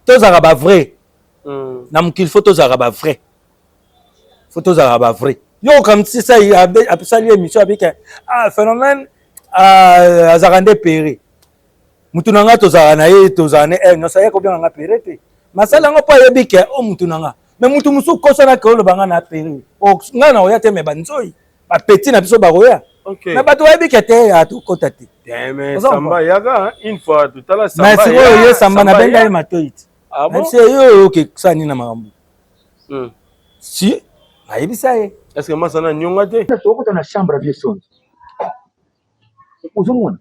Tozalaka ba vrai. Na mokili faut tozalaka ba vrai. Faut tozalaka ba vrai. Yo okamisi sai asali émission abike ah phénomène ah, azalaka nde pere. Mutu na nga tozalaka na ye tozalaka na ye nyonso aye kobenga nga pere te. Masala yango mpo ayebi ke o oh, mutu na nga. Mais mutu mosusu kosana ke oloba nga na pere. Nga na oya te mais banzoi. Ba petit na biso bakoya. Okay. Mais bato bayebi ke te atokota te. Eh, samba yaka une fois totala samba. Mais sikoyo ye samba nabenga ye matoi te. Ah bon? Nayebisi ye yo oke kosala nini na makambo. Si nayebisa ye. Est-ce que masana nyonga te? Tokota na chambre vieux Sonzo. Ozomona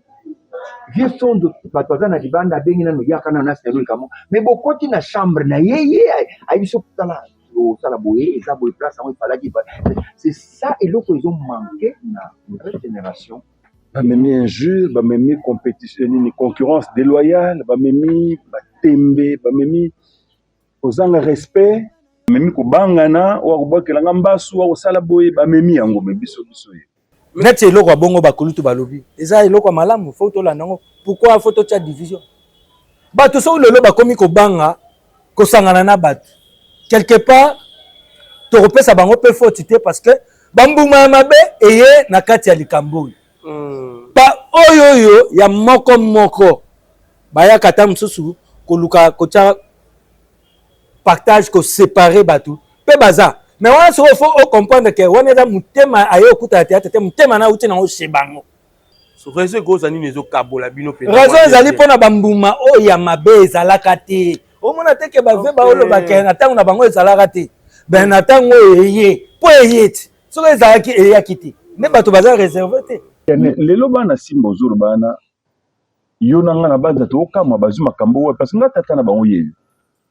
vieux Sonzo bato baza na libanda abengi nano yaka nano na sinano likambo mais bokoti na chambre na ye ye ayebi so tala osala boye eza boye place yango efalaki c'est ça eloko ezo manque na nouvelle génération. Bamemi injure, bamemi competition nini concurrence deloyale, bamemi batembe, bamemi kozanga respect, bamemi kobangana, oyo akobwakela nga mbasu, oyo akosala boye, bamemi yango me biso biso ye. Neti eloko ya bongo bakulutu balobi eza eloko ya malamu, faut tolanda yango. Pourquoi faut totia division? Bato soki lelo bakomi kobanga kosangana na bato quelque part, tokopesa bango mpe faute te parce que bambuma ya mabe eye na kati ya likambo oyo. Ba oyo oyo ya moko moko bayaka ata mosusu koluka kotia partage, koséparer bato mpe baza mais wana sikoyo faut ocomprendre ke wana eza motema aye okutana théâtre te, motema na auti nango chez bango. Raison ekoza nini ezokabola bino mpenza? Raison ezali mpona bambuma oyo ya mabe ezalaka te. Omona te ke bave baoloba ke na ntango na bango ezalaka te, ben na ntango oyo eye mpo eye ti soki ezalaki eyaki te nde bato baza réserve te. Lelo bana Simba ozoloba wana yo na nga na banza tokokamwa bazwi makambo oyo parce que nga tata na bango yeyo,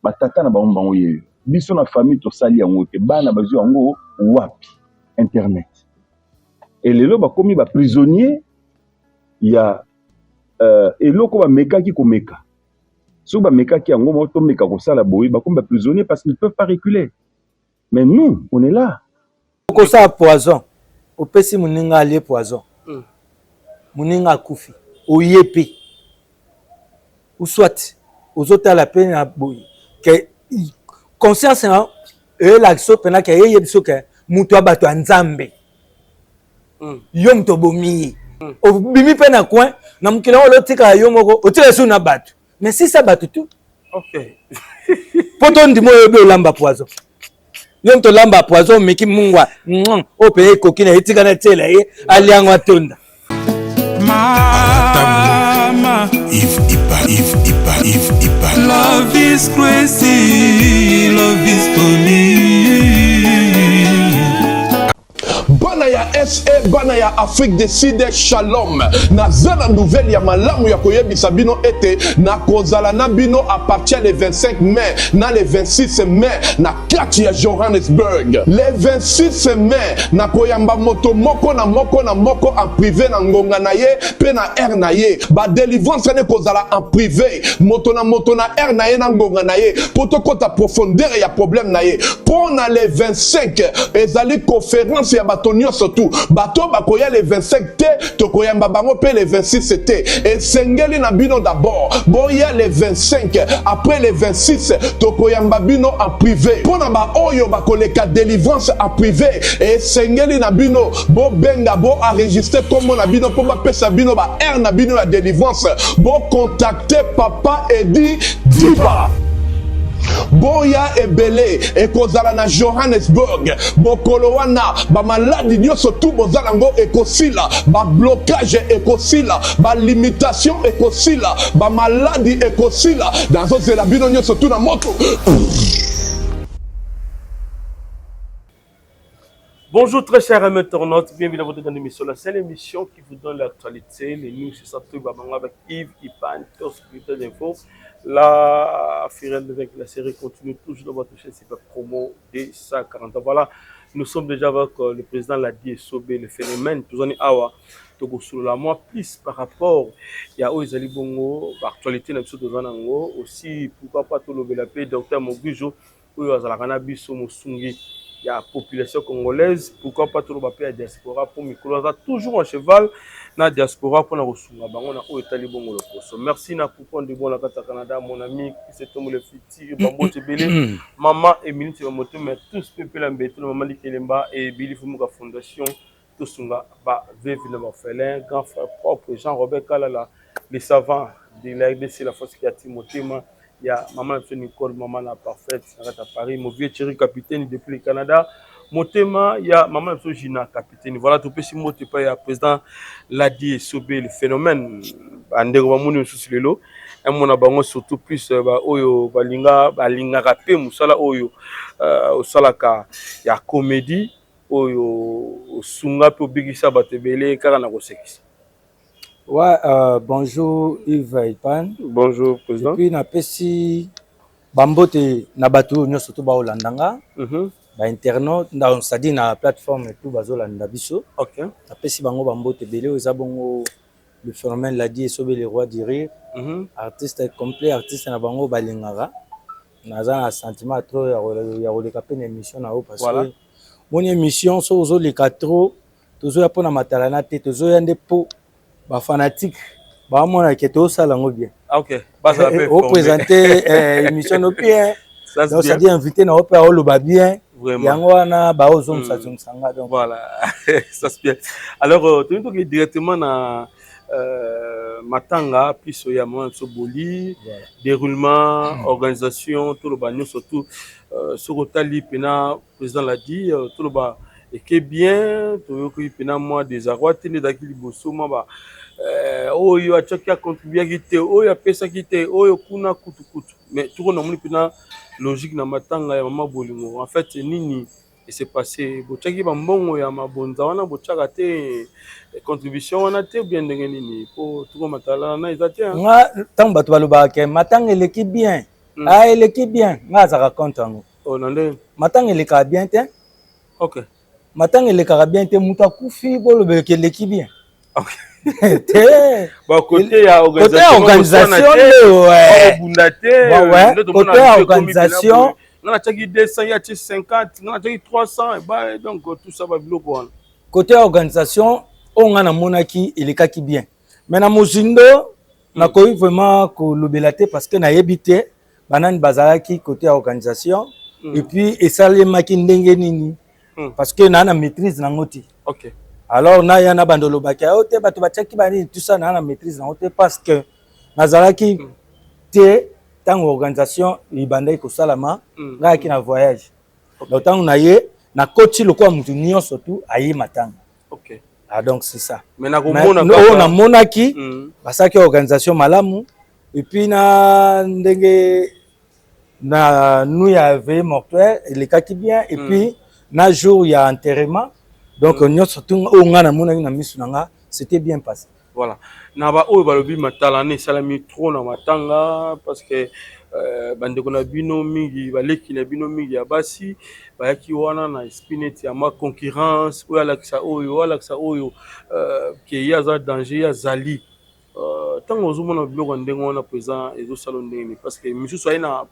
batata na bango bango yeyo, biso na famille tosali yango te, bana bazwi yango wapi? Internet. Et lelo bakomi ba prisonnier ya eloko bamekaki komeka. Soki bamekaki yango moko tomeka kosala boye, bakomi ba prisonnier parce qu'ils ne peuvent pas reculer. Mais nous, on est là. Okosala poison, opesi moninga alie poison, moninga akufi, oye pe ou soit ozotala pe na boye ke conscience na eyelakisa mpena ke eyebi so ke moto ya bato ya Nzambe, yo moto obomi ye, obimi mpe na coin na mokili yango, olotikala yo moko, otikala su na bato, mais sisa bato tu po tondima oyebi olamba poison, yo moto olamba poison, omeki mungwa oyo mpe ekoki na ye, tika na tiela ye aliango atonda. Mama, Yves Ipa, Yves Ipa, Yves Ipa. Love is crazy, love is funny. Bana ya SE, bana ya Afrique du Sud, shalom. Naza na nouvelle ya malamu ya koyebisa bino ete nakozala na bino à partir le 25 mai na le 26 mai na kati ya Johannesburg. Le 26 mai nakoyamba moto moko na moko na moko en privé na ngonga na ye pe na heure na ye. Ba delivrance wana ekozala en privé, moto na moto na heure na ye na ngonga na ye, po tokota profondeur ya problème na ye. Po na le 25 ezali conference ya bato nyonso tu. Bato bakoya le 25 te, tokoyamba bango pe le 26 te. Esengeli na bino d'abord boya le 25, après le 26 tokoyamba bino en privé. Po na ba oyo bakoleka delivrance en privé, esengeli na bino bobenga, bo enregistrer kombo na bino po bapesa bino ba heure na bino ya delivrance. Bo contacter papa Eddy Diba. Boya ebele ekozala na Johannesburg mokolo wana, ba maladi nyonso tu boza nango ekosila, ba blocage ekosila, ba limitation ekosila, ba maladi ekosila. Nazozela bino nyonso tu na moto. Bonjour très chers amis internautes, bienvenue dans votre grande émission, la seule émission qui vous donne l'actualité, les news, c'est ça tout, avec Yves Ipan, tous les infos. La Firelle avec la série continue toujours dans votre chaîne, c'est pas promo 240. Voilà, nous sommes déjà avec le président Ladi Esobe, le phénomène, tous en awa, tokosolola moi plus par rapport ya oyo ezali bongo actualité na biso toza nango aussi, pourquoi pas tolobela pe docteur Mogujo oyo azalaka na biso mosungi. Ya population congolaise, pourquoi pas toloba mpe ya diaspora, mpo mikolo aza toujours en cheval na diaspora mpona kosunga bango na oyo etali bongo loposo. Merci na Coupon de Bon na kati ya Canada, mon ami Christ le futur, bambote ebele, mama Emilie Tima Motema, tous pepela mbetolo, mama Likelemba et Billy Fumuka Fondation tosunga ba veuve na orphelin, grand frère propre Jean Robert Kalala, le savant de la RDC, la force qui a Motema ya mama na biso Nicole, mama na Parfaite na kati ya Paris, mon vieux Thierry capitaine depuis le Canada, motema ya mama na biso Gina capitaine. Voilà, topesi mbote epai ya président Ladi Esobe le phénomène. Bandeko bamoni mosusu lelo emona bango, surtout plus baoyo balinga, balingaka mpe mosala oyo osalaka ya comédie, oyo osunga mpe obikisa bato ebele kaka na kosekisa. Ouais, bonjour Yves Ipan. Bonjour président. Et puis napesi bambote na bato oyo nyonso to baolanda nga, bainternaute, c'est-à-dire na plateforme et tout bazolanda biso. Napesi bango bambote ebele. Oyo eza bongo le phénomène Ladi Esobe, le roi du rire, artiste complet, artiste na bango balingaka. Naza na sentiment trop ya koleka mpe na émission na yo, parce que moni émission so ozoleka trop, tozoya mpona matalana te, tozoya nde mpo bafanatike baomona ke tozosala yango bien. Oprésente émission no bien, donc c'est-à-dire invité na yo mpe aoloba bien, yango wana baozongisa zongisa nga donc. Voilà, ça c'est bien. Alors tolingi toke directement na matanga plus ya mama biso Boli. Déroulement, organisation, toloba nyonso tout, soki otali mpena président l'a dit, toloba eke bien, toyoki mpena mwa désarroi te nde ezalaki liboso, mwa ba oyo atiaki, acontribuaki te, oyo apesaki te, oyo kuna kutukutu. Mais tuko namoni mpena logique na matanga ya mama Bolingo. En fait, nini ese passé? Botiaki bambongo ya mabonza wana, botiaka te contribution wana te, bien ndenge nini? Po tuko matala na eza te. Nga ntango bato balobaka ke matanga eleki bien, ah, eleki bien, nga azalaka contre yango. Oh, na ndenge? Matanga elekaka bien te. Matanga elekaka bien te. Moto akufi, bolobelaka eleki bien te. Côté ya organisation nde obunda te. Côté ya organisation. Nga natiaki 200, ye atie 50, nga natiaki 300 ba, donc tout ça, babiloko wana. Côté ya organisation, oyo nga namonaki elekaki bien, mais na mozindo nakoki vraiment kolobela te, parce que nayebi te banani bazalaki côté ya organisation et puis esalemaki ndenge nini, parce que naa na maîtrise nango te. Alors naya na bando olobaki ayo te, bato batiaki banini, tout ça, naa na maîtrise nango te, parce que nazalaki te ntango organisation ebandaki kosalama. Ngai ayaki na voyage, donc ntango na ye nakoti lokola motu nyonso tu aye matanga. Ah, donc c'est ça. Oyo namonaki, basalaki organisation malamu, et puis na ndenge na nuit ya veillée mortuaire elekaki bien, et puis na jour ya enterrement, donc nyonso tu oyo ngai namonaki na miso na nga, c'était bien passé. Voilà, na baoyo balobi matalana esalami trop na matanga, parce que bandeko na bino mingi, baleki na bino mingi ya basi bayaki wana na esprit neti ya mwa concurrence, oyo alakisa oyo, oyo alakisa oyo, ke ye aza danger, ye azali. Ntango ozomona biloko ya ndenge wana, président, ezosala ndenge nini? Parce que misusu aye na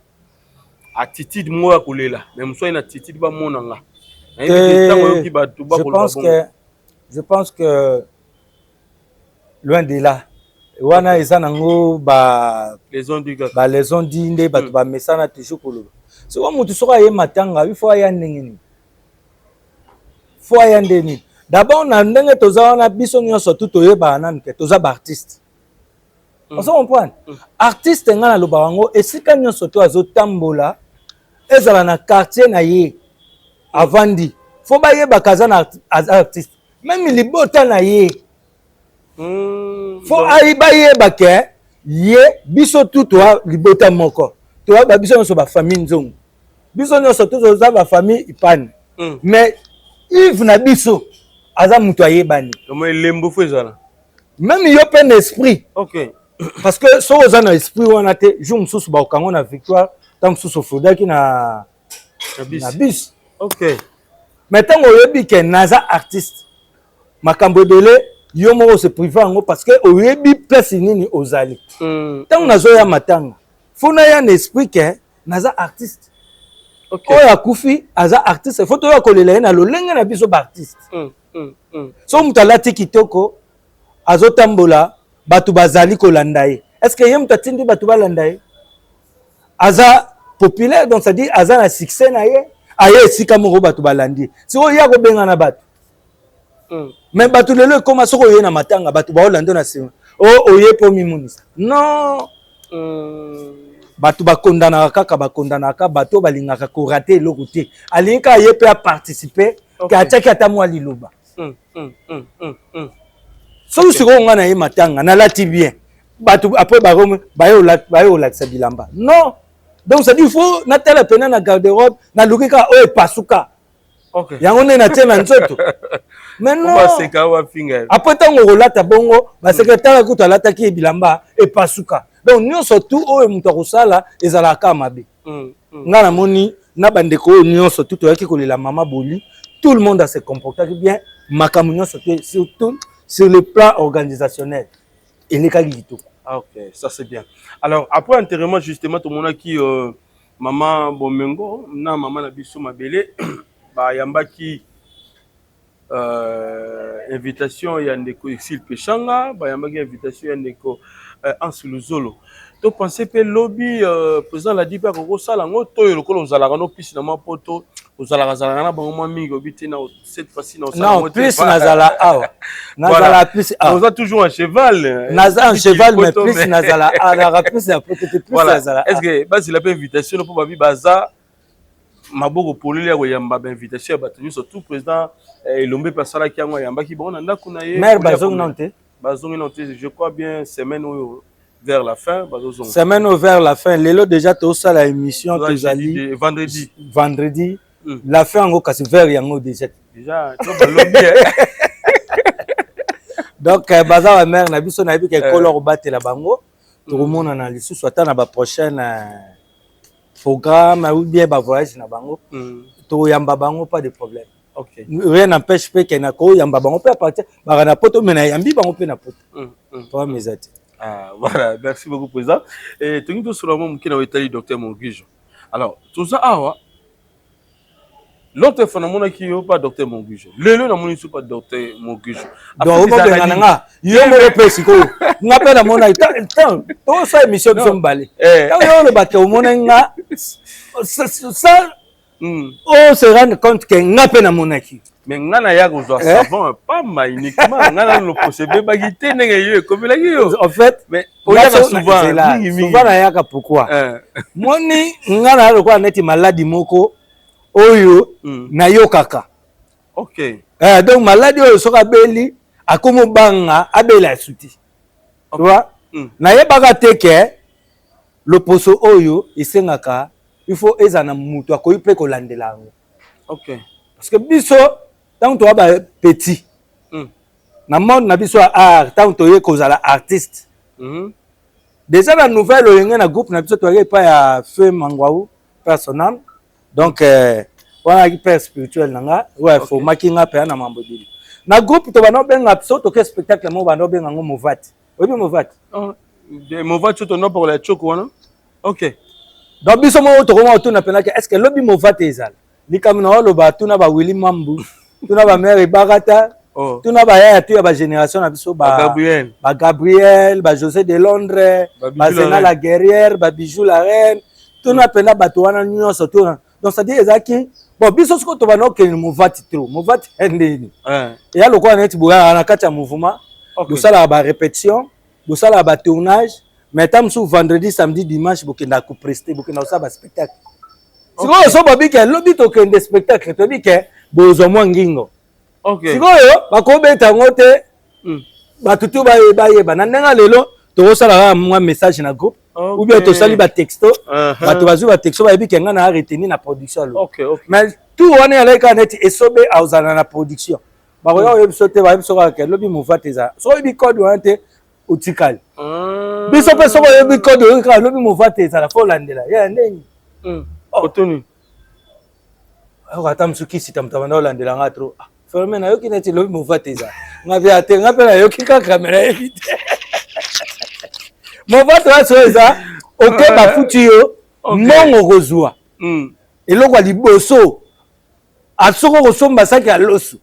attitude moko ya kolela, mais mosusu aye na attitude bamonanga. Ntango oyoki bato bakoloba? Je pense que loin de là, wana eza nango ba les on-dit nde bato bamesana toujours koloba. Soki motu soki aye matanga, il faut aya ndenge nini? Faut aya nde nini? D'abord, na ndenge toza wana, biso nyonso tu toyebaka nanu ke toza baartiste. Ozo comprendre? Artiste, ngai nalobaka yango, esika nyonso to azotambola, ezala na quartier na ye avandi, faut bayebaka aza na aza artiste. Même libota na ye, faut ayi bayeba ke ye, biso tu toa libota moko, toa ba biso nyonso bafamille Nzongo, biso nyonso tu toza bafamille Ipane. Mais Yves na biso aza moto ayebani. Elembo faut ezala. Même yo mpe na esprit, parce que soki oza na esprit wana te, jour mosusu bakokango na Victoire, ntango mosusu ofrodaki na bus. Mais ntango oyebi ke naza artiste, makambo ebele yo moko ose prive yango, parce que oyebi place nini ozali. Ntango nazoya matanga, faut naya na esprit ke naza artiste. Oyo akufi aza artiste, faut toya kolela ye na lolenge na biso baartiste. So moto alati kitoko, azotambola, bato bazali kolanda ye. Est ce que ye moto atindi bato balanda ye? Aza populaire, donc c'est-à-dire aza na succès na ye, aye esika moko, bato balandi ye. Sikoyo ye akobengana bato? Mais bato lelo ekóma, soki oye na matanga, bato baolanda na nsima, o oye mpo mimonisa. Non, bato bakondanaka kaka, bakondanaka. Bato balingaka korater eloko te, alingi kaka ye mpe aparticipe, ke atiaki ata mwa liloba. Soki sikoyo nga na ye matanga, nalati bien, bato après baye kolakisa bilamba. Non, donc c'est à dire il faut natala pena na garde-robe, naluki kaka oyo epasuka, yango nde natie na nzoto. Mais non, après ntango okolata bongo, basecrétaire kutu alataki bilamba epasuka. Donc nyonso tu oyo moto akosala ezalaka mabe. Nga namoni na bandeko oyo nyonso tu toyaki kolela mama Boli, tout le monde a se comportaki bien. Makambo nyonso te, surtout sur le plan organisationnel, elekaki kitoko. Ah, ok, ça c'est bien. Alors après enterrement, justement, tomonaki mama Bomengo na mama na biso Mabele bayambaki invitation ya ndeko Exil Peshanga, bayambaki invitation ya ndeko Anse Luzolo. Topense mpe lobi président Ladi mpe akokosala yango. To oyo lokola ozalaka no pisi na mwa poto, ozalaka zalaka na bango mwa mingi, obi te na cette fois-ci na Non, plus nazala awa, nazala plus awa. Oza toujours en cheval. Naza en cheval, mais plus nazala alaka plus ya poto te, plus nazala. Est ce que bazela mpe invitation mpo babi baza maboko polele ya koyamba bainvitation ya bato nyonso? Tout président Elombe mpe asalaki yango, ayambaki bango na ndako na ye. Mare bazongi nano te? Bazongi nano te. Je crois bien semaine oyo vers la fin bazozonga. Semaine oyo vers la fin. Lelo déjà tosala émission, tozali vendredi. Vendredi, la fin yango kasi vers yango déjà. Déjà to balobi. Donc baza bamare na biso, nayebi ke ekolo kobatela bango. Tokomonana lisusu ata na baprochaine programme ou bien bavoyage na bango, tokoyamba bango, pas de problème. Rien n'empêche mpe ke na koyamba bango mpe à partir baka na poto, me nayambi bango mpe na poto, problème eza te. Ah, voilà, merci beaucoup président. Et tongi tosolola mwa moke na oyo etali docteur Mongijo. Alors toza awa, l'autre fois namonaki yo pa docteur Mongijo, lelo namoni so pa docteur Mongijo. Donc okobenga na nga yo moko mpe sikoyo, nga mpe namona tosala émission biso mibale. Ntango yo olobaka omonaki nga sans o se rendre compte ke nga mpe namonaki. Mais nga naya kozwa savon pamba uniquement, nga nanu loposo ebebaki te ndenge yo ekomelaki yo. En fait, mais oyaka souvent mingi mingi. Souvent nayaka. Pourquoi? Moni nga na lokola neti maladi moko oyo nayokaka. Donc maladi oyo, soki abeli, akomi obanga abela esuti, tu vois. Nayebaka te ke loposo oyo esengaka, il faut ezala na moto akoki mpe kolandela yango. Parce que biso, ntango toza bapetit na monde na biso ya art, ntango toye kozala artiste, déjà na nouvelle oyenge na groupe na biso, toyaki epai ya feu Mangwau, père son âme. Donc wana ayaki père spirituel na nga oyo aformaki nga mpenza na mambo ebele. Na groupe tobanda obenga biso, toke spectacle moko, banda obenga yango Movati. Oyebi Movati? Movati oyo tonopokola ya choko wana, ok. Donc biso moko tokoma otuna mpenza: est ce que lobi Movati ezala likambo na oloba? Tuna bawili Mambu, tuna bamare Ebakata, tuna bayaya tu ya bagénération na biso, baGabriel, baJosé de Londres, bazena la guerrière, babijou la reine, tuna mpenza bato wana nyonso, tuna. Donc c'est à dire ezalaki bon, biso sikoyo tobanda okende Movati trop. Movati ndeni eya lokola neti boyaka na kati ya mouvement, bosalaka barépétition, bosalaka batournage, mais ta mosusu vendredi, samedi, dimanche bokendaka koprester, bokendaka kosala baspectacle. Sikoyo so babi ke lobi tokende spectacle, toyebi ke bozwa mwa ngingo. Sikoyo bakobeta yango te, bato tu bayeba na ndenge lelo tokosala kaka mwa message na groupe ou bien tosali batexto, bato bazwi batexto, bayebi ke ngai na retenir na production alo. Mais tout wana ezalaki kaka neti esobe azala na production, bakoya koyebi biso te, bayebi biso kaka ke lobi movate ezala. Soki oyebi code wana te, otikali. Biso mpe soki oyebi code, oyebi kaka lobi movate ezala, fo olandela ya ndeni. Otoni. Ata mosu kisita moto abanda olandela nga trop ferme, nayoki neti lobi movate eza, nga mpe ate nga mpe nayoki kaka, me nayebi te movate wana. So eza oke, bafuti yo mbongo, kozwa. Eloko ya liboso, soki okosomba saki ya loso,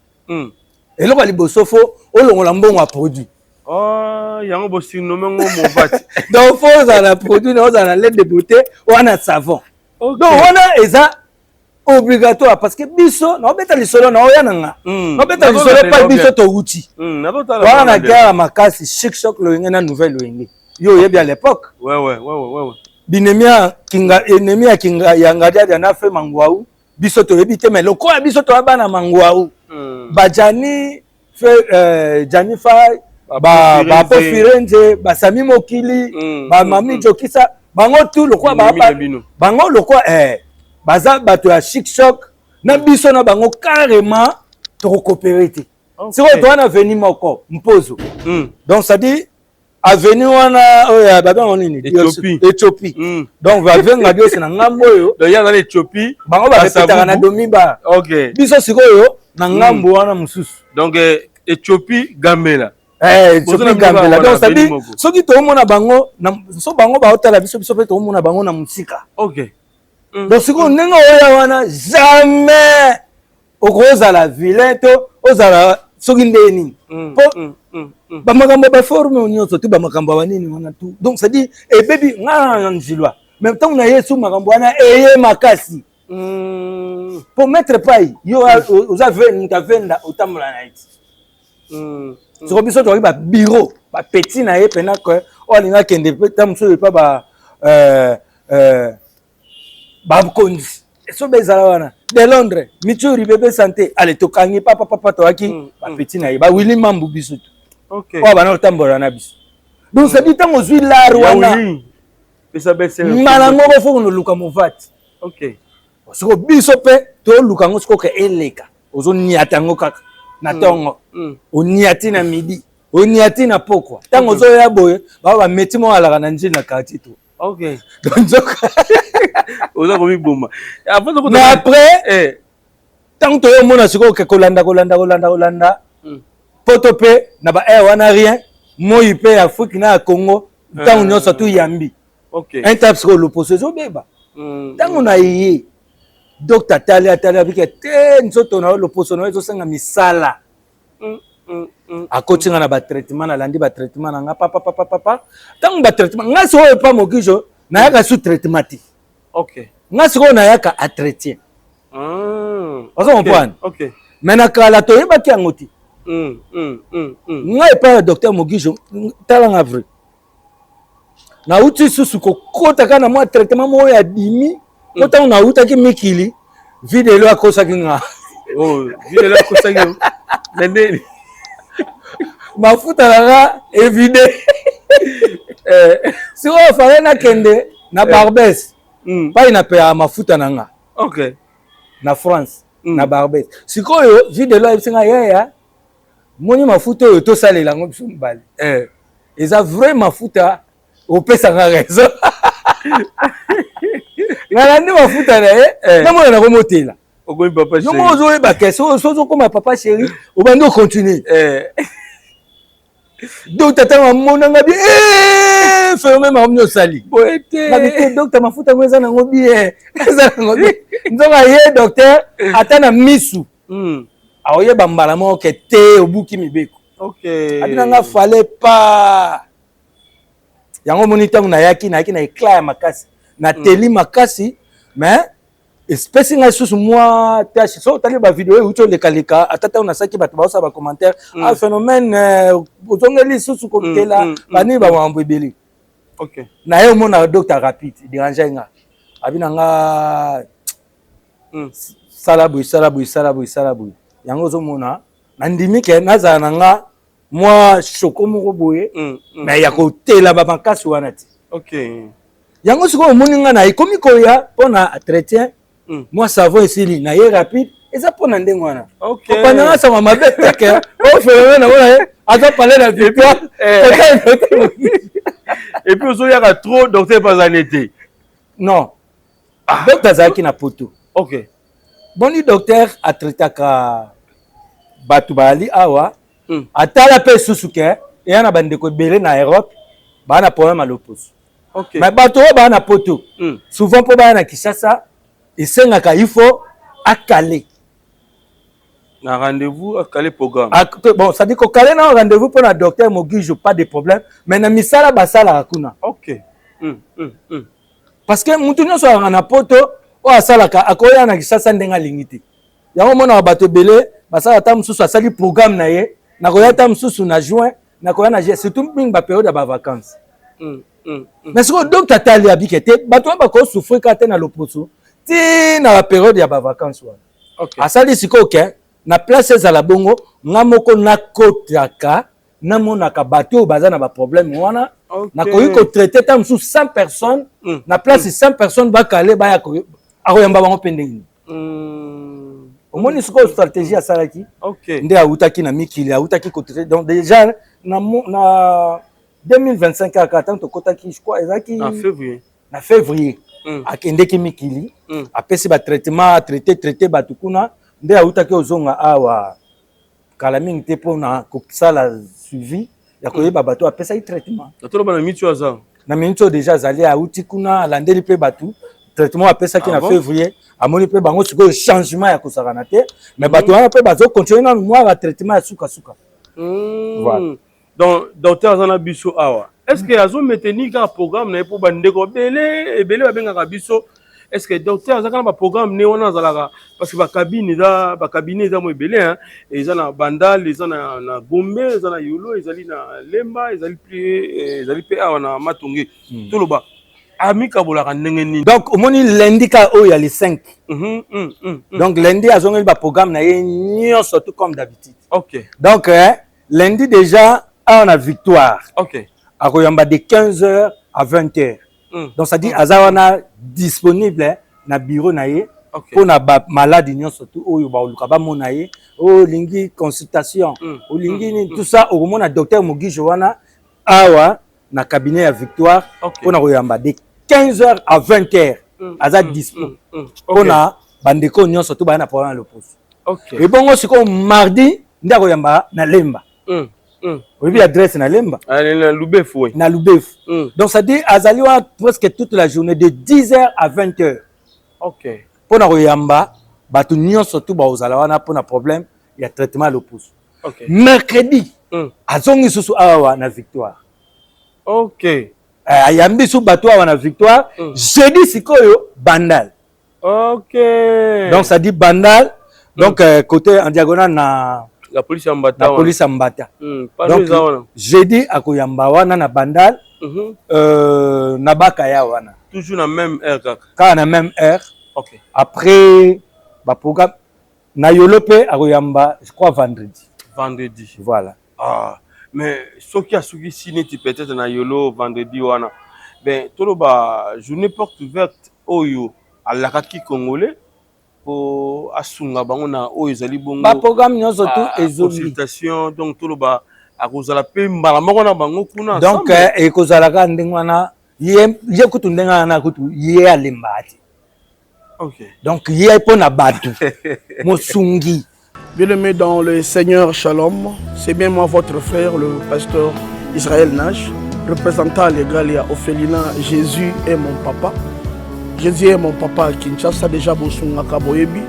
eloko ya liboso, faut olongola mbongo ya produit. Oh, yango bosurnommé ngo Movati. Donc faut ozala na produit na, ozala na lait de beauté wana, savon. Donc wana eza obligatoire, parce que biso naobeta lisolo na oya na nga, naobeta lisolo epai biso towuti wana na guerre ya makasi, Chic Choc Loyenge na Nouvelle Loyenge. Yo oyebi à l'époque binemi ya kinga, ennemi ya kinga ya Ngadiadia na fe Mangwau. Biso toyebi te, mais lokola biso toya bana Mangwau, bajani fe, Jani Fai, bapo Firenze, basami mokili, bamami Jokisa, bango tu lokola bango lokola baza bato ya Chic Choc na biso na bango, carrément tokocoopérer te. Sikoyo toza na avenue moko, Mpozo. Donc c'est-à-dire avenue wana oyo babengo nini? Éthiopie. Donc bavenga diosi na ngambo oyo. Éthiopie. Bango barepetaka na Domiba. Biso sikoyo na ngambo wana mosusu. Donc Éthiopie, Gambela. Éthiopie, Gambela. Donc c'est-à-dire soki toomona bango, so bango baotala biso, biso mpe toomona bango na mosika. Donc sikoyo ndenge oya wana, jamais okozala vilain to ozala soki nde nini, po bamakambo baforme nyonso tu, bamakambo ya banini wana tu. Donc c'est-à-dire ebebi nga na nzilwa, mais ntango na ye su makambo wana eye makasi po maître pai yo oza moto avenda, otambola na ye ti soko biso tokoki babureau bapeti na ye mpena ke oyo alingi akende ta mosusu epa ba bakonzi so bezala wana de Londres, Mituri, bebe santé, ale tokangi papapapa, toyaki bapeti na ye, bawili mambu biso tu oyo bana kotambola na biso. Donc c'est-à-dire ntango ozwi lare wana, mbala moko faut koluka Movati. Siko biso mpe toluka yango sikoyo ke eleka, ozoniata yango kaka na ntongo, oniati na midi, oniati na pokwa. Ntango ozoya boye, bao bameti moko alaka na njili na quartier to. Donc nzoka oza komiboma. Mais après, ntango toyomona sikoyo ke kolanda, kolanda, kolanda, kolanda poto mpe na ba aire wana, rien, moi mpe ya Afrique na ya Congo, ntango nyonso tuyambi un tape, sikoyo loposo ezobeba. Ntango na ye docteur atali, atali, abiki te nzoto na yo, loposo na yo ezosenga misala. Akoti nga na batraitement, nalandi batraitement na nga papapapapa. Ntango batraitement nga sikoyo epa Mokijo, nayaka su traitement te. Nga sikoyo nayaka entretien. Ozo comprendre? Mais na kala toyebaki yango te. Ngai epai ya docteur Mogijo, talanga vrai, nauti susu kokota kaka na mwa traitement moko ya dimi, po ntango nautaki mikili, videlo akosaki nga. Oh, videlo akosaki yo na ndeni? Mafuta nanga evide. Sikoyo fale nakende na Barbes, pai napeyaka mafuta na nga na France, na Barbes. Sikoyo videlo ayebisi nga: "Yaya, moni mafuta oyo tosalela yango biso mibale, eza vrai mafuta, opesanga raison." Nalandi mafuta na ye, namona nakomotela. Okomi papa. Yo moko ozoyeba ke so ozokoma papa chéri, obandi ocontinue. Docteur ntango amonanga bien, phénomène makambo nyonso osali. Boye te. Ngabi te, docteur, mafuta yango eza nango bien, eza nango bien. Nzoka ye docteur ata na misu aoyeba mbala moko ke te, obuki mibeko. Abi nanga fallait pas yango. Omoni ntango nayaki, nayaki na éclat ya makasi, nateli makasi, mais espesi ngai susu mwa tache. So otali bavideo euti olekaleka, ata ntango nasalaki, bato baosala bacommentaire: "Ah, phénomène, ozongeli lisusu kotela." Banini, bamakambo ebele. Na ye omona docteur rapide dérange nga, abi na nga: "Sala boye, sala boye, sala boye, sala boye." Yango ozomona nandimi ke nazala na nga mwa shoko moko boye, mais ya kotela bamakasi wana te. Yango sikoyo omoni nga na ekomi koya mpo na entretien, mwa savon esili na ye rapide, eza mpo na ndenge wana. Opandanga sango mabe teke o phénomène nango na ye aza pale na victoire. Et puis ozoyaka trop, docteur epazani te? Non, docteur azalaki na poto. Boni, docteur atraitaka bato bazali awa. Atala mpe susu ke eya na bandeko ebele na Europe baa na problème ya loposo. Mais bato oyo baa na poto, souvent mpo baya na Kinshasa, Esengaka il faut acaler na rendez-vous, acaler programme. Bon, c'est à dire kocaler na rendez-vous mpona docteur Mogijo, pas de problème, mais na misala basalaka kuna. Parce que mutu nyonso alanga na poto oyo asalaka akoya na Kisasa ndenge alingi te. Yango omonaka bato ebele basala, ata mosusu asali programme na ye, nakoya ata mosusu na juin, nakoya na juillet, surtout mingi bapériode ya bavacance. Mais sikoyo docteur atali, abike te, bato wana bakosouffrir kaka te na loposo ti na bapériode ya bavacance wana. Asali sikoyo ke na place ezala bongo, nga moko nakotaka, namonaka bato oyo baza na baproblème wana. Nakoki kotraiter ta mosusu 100 personnes. Na place 100 personnes bakale baya, akoyamba bango mpe ndenge nini? Omoni sikoyo stratégie asalaki. Nde awutaki na mikili, awutaki kotraiter. Donc déjà na 2025 kaka, ntango tokotaki, je crois ezalaki en février. Na février. Akendeki mikili. Apesi batraitement, atraiter, traiter bato kuna. Nde awutaki ozonga awa kala mingi te mpona kosala suivi ya koyeba bato apesaki traitement. Natoloba na miniti oyo aza Na miniti oyo déjà azali, awuti kuna, alandeli mpe bato traitement apesaki Ah na bon? février. Amoni mpe bango sikoyo changement ya kosakana te, mais bato wana mpe bazocontinuer nanu mwa batraitement ya sukasuka. Voilà. Donc docteur aza na biso awa, est ce que azomaintenir kaka programme na ye? Mpo bandeko ebele ebele babengaka biso, est ce que docteur aza kaka na baprogramme ne wana azalaka? Parce que bacabine eza, bacabinet eza mo ebele, hein. Eza na Bandal, eza na Gombe, eza na Yolo, ezali na Lemba, ezali mpe awa na Matonge. Toloba amikabolaka ndenge nini? Donc omoni lundi kaka oyo ya le 5. Donc lundi azongeli baprogramme na ye nyonso, tout comme d'habitude. Donc lundi déjà awa na Victoire, akoyamba de 15 heures à 20 heures. Donc c'est à dire aza wana disponible na bureau na ye mpona bamaladi nyonso tu oyo baoluka bamona ye, oyo olingi consultation, olingi nini, tout ça, okomona docteur Mogijo wana awa na cabinet ya Victoire mpona koyamba de 15 heures à 20 heures. Aza dispo mpona bandeko nyonso to baya na problème ya loposo. Ebongo sikoyo mardi nde akoyamba na Lemba. Oyebi adresse na Lemba? Allez, na Lubefu, oui. Na Lubefu. Donc c'est à dire azali wana presque toute la journée de 10 heures à 20 heures mpona koyamba bato nyonso tu bakozala wana mpona problème ya traitement ya loposo. Mercredi azongi lisusu awa na Victoire. Ayambi su bato awa na Victoire. Jeudi sikoyo Bandal. Donc ça dit Bandal, donc côté en diagonale na La police ya Mbata. Na police ya Mbata. Donc eza wana. Jeudi akoyamba wana na Bandal, na Bakaya wana. Toujours na même heure kaka? Kaka na même heure. Après baprogramme na Yolo mpe akoyamba, je crois vendredi. Vendredi. Voilà. Ah, mais soki asukisi neti peut-être na Yolo vendredi wana, ben toloba journée porte ouverte oyo alakaki Congolais po asunga bango na oyo ezali bongo baprogramme nyonso tu ezongi. Consultation, donc toloba akozala mpe mbala moko na bango kuna. Donc ekozala kaka ndenge wana. Ye kutu ndenge wana kutu ye alemba te. Donc ye mpo na bato mosungi. Bien-aimé dans le Seigneur, Shalom. C'est bien moi, votre frère, le pasteur Israël Nash, représentant légal ya orphelinat Jésus est mon papa. Jésus est mon papa à Kinshasa, déjà bosungaka boyebi.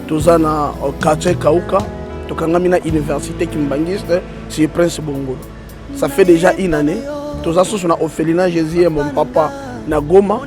Toza na quartier Kauka, tokangami na université Kimbangiste, c'est Prince Bongolo. Ça fait déjà une année. Toza susu na orphelinat Jésus est mon papa na Goma.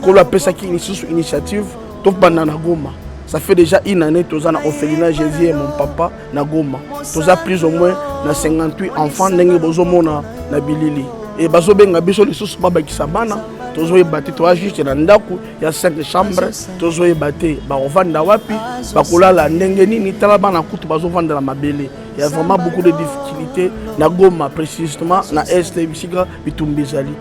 Kolo apesaki lisusu initiative tobanda na Goma. Ça fait déjà une année toza na orphelinat Jésus est mon papa na Goma. Toza plus ou moins na 58 enfants ndenge bozomona na bilili. E bazobenga biso lisusu babakisa bana, tozoyeba te. Toza juste na ndako ya 5 chambre, tozoyeba te bakovanda wapi, bakolala ndenge nini. Tala bana kutu bazovanda na mabele. Il y a vraiment beaucoup de difficultés na Goma, précisément na est bisika bitumba ezali.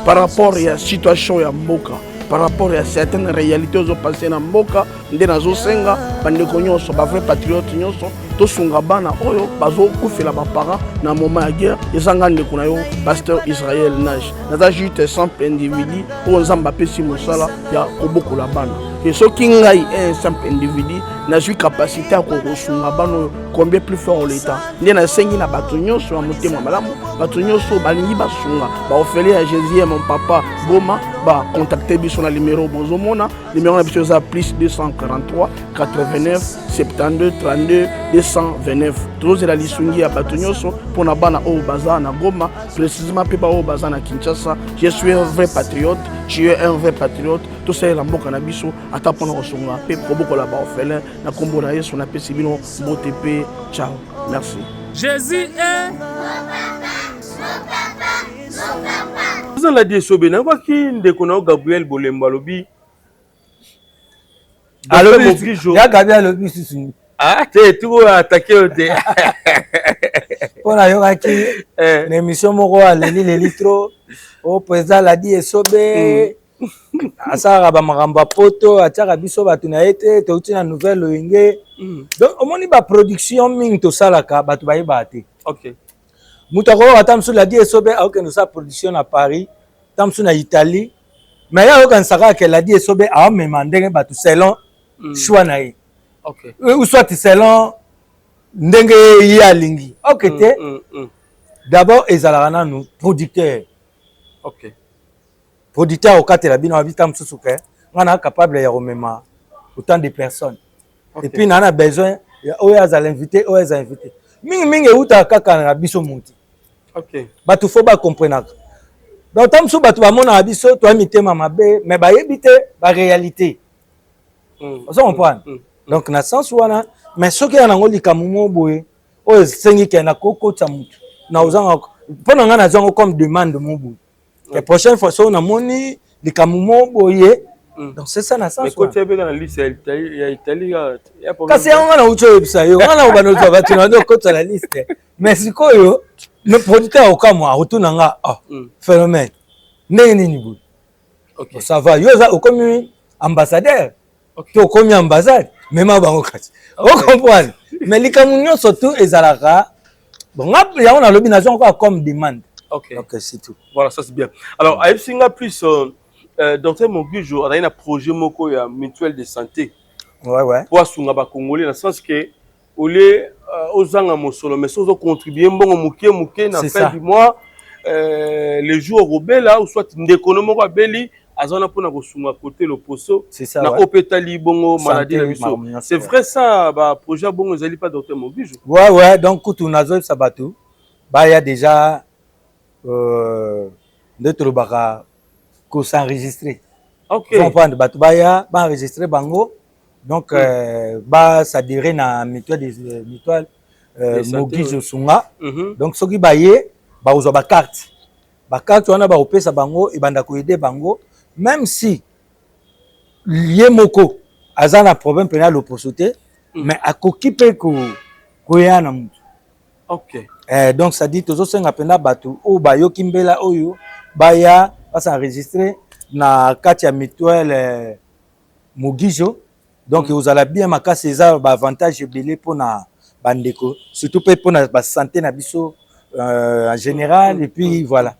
Par rapport ya situation ya mboka, par rapport ya certaines réalités ozopasser na mboka. Nde nazosenga bandeko nyonso, bavrai patriote nyonso, tosunga bana oyo bazokufela baparent na moment ya guerre. Eza nga ndeko na yo, pasteur Israel Nage. Naza juste simple individu oyo Nzambe apesi mosala ya kobokola bana. E soki ngai un simple individu nazwi capacité ya kosunga bana oyo, combien plus fort l'État? Nde nasengi na bato nyonso ya motema malamu, bato nyonso balingi basunga baorphelin ya Jésus mon papa Goma, bacontacte biso na numero bozomona. Numéro na biso eza plus 243 89 72 32 229. Tozozela lisungi ya bato nyonso mpona bana oyo baza na Goma, précisément mpe baoyo baza na Kinshasa. Je suis un vrai patriote, tu es un vrai patriote. Tosalela mboka na biso ata mpona kosunga mpe kobokola baorphelin. Na nkombo na Yesu napesi bino mbote mpe ciao, merci. Jésus est Ozala di Esobe, nayokaki ndeko na yo Gabriel Bolembo alobi alobi ya Gabi alobi susu. Ah te, tuko atake yo te. Mpo nayokaki na émission moko aleli leli trop o président Ladi Esobe asalaka bamakambo ya poto, atiaka biso bato na ye te, touti na nouvelle loyenge. Donc omoni, baproduction mingi tosalaka, bato bayebaka te. Moto akoyoka ata mosusu Ladi Esobe akokende kosala production na Paris, ta mosusu na Italie, mais ye ayokanisaka kaka Ladi Esobe aomema ndenge bato selon choix na ye ou soit selon ndenge ye alingi. Ok te. D'abord ezalaka nanu producteur. Producteur akokatela bino, abi ta mosusu ke nga na capable ya komema autant de personnes et puis naa na besoin ya oyo azala invité, oyo aza invité. Mingimingi eutaka kaka na biso mutu. Bato fo bakomprenaka. Donc ta mosusu bato bamonaka biso toya mitema mabe, mais bayebi te baréalité. Ozo comprendre? Donc na sens wana, mais soki ya nango likambo moko boye oyo esengi ke nakokotisa mutu na ozanga, mpo na ngai nazwango comme demande mo boye, la prochaine fois soki namoni likambo moko boye. Donc c'est ça, na sens. Wana na liste ya Italie. Kasi yango nga nauti oyebisa yo, nga na obanda ozwa bato na okotisa na liste, mais sikoyo le producteur okamwa, akotuna nga: "Oh, phénomène ndenge nini boye?" Ça va, yo oza okomi ambassadeur to okomi ambassade, mema bango kasi ocomprendre. Mais likambo nyonso tu ezalaka bon, nga yango nalobi, nazwa kaka comme demande. Ok, c'est tout. Voilà, ça c'est bien. Alors ayebisi nga plus docteur Mogijo azali na projet moko ya mutuelle de santé po asunga bacongolais na sens ke au lieu ozanga mosolo, mais soki ozocontribue mbongo moke moke na fin du mois, le jour okobela ou soit ndeko no moko abeli, aza wana mpona kosunga kote loposo na oyo mpe etali bongo maladie na biso. C'est vrai ça, baprojet ya bongo ezali pa docteur Mogijo? Ouais, donc kutu nazoyebisa bato baya déjà nde tolobaka kos'enregistrer. Comprendre, bato baya baenregistre bango, donc basadere na mutuelle des mutuelle Mogijo Sunga. Donc soki baye, bakozwa bacarte. Bacarte wana bakopesa bango, ebanda koaider bango même si ye moko aza na problème mpena ya loposo te, mais akoki mpe koya na mutu. Donc ça dit tozosenga mpena bato oyo bayoki mbela oyo baya bas'enregistre na kati ya mutuelle Mogijo. Donc ozala bien makasi, eza baavantage ebele mpona bandeko, surtout mpe mpona basanté na biso en général. Et puis voilà.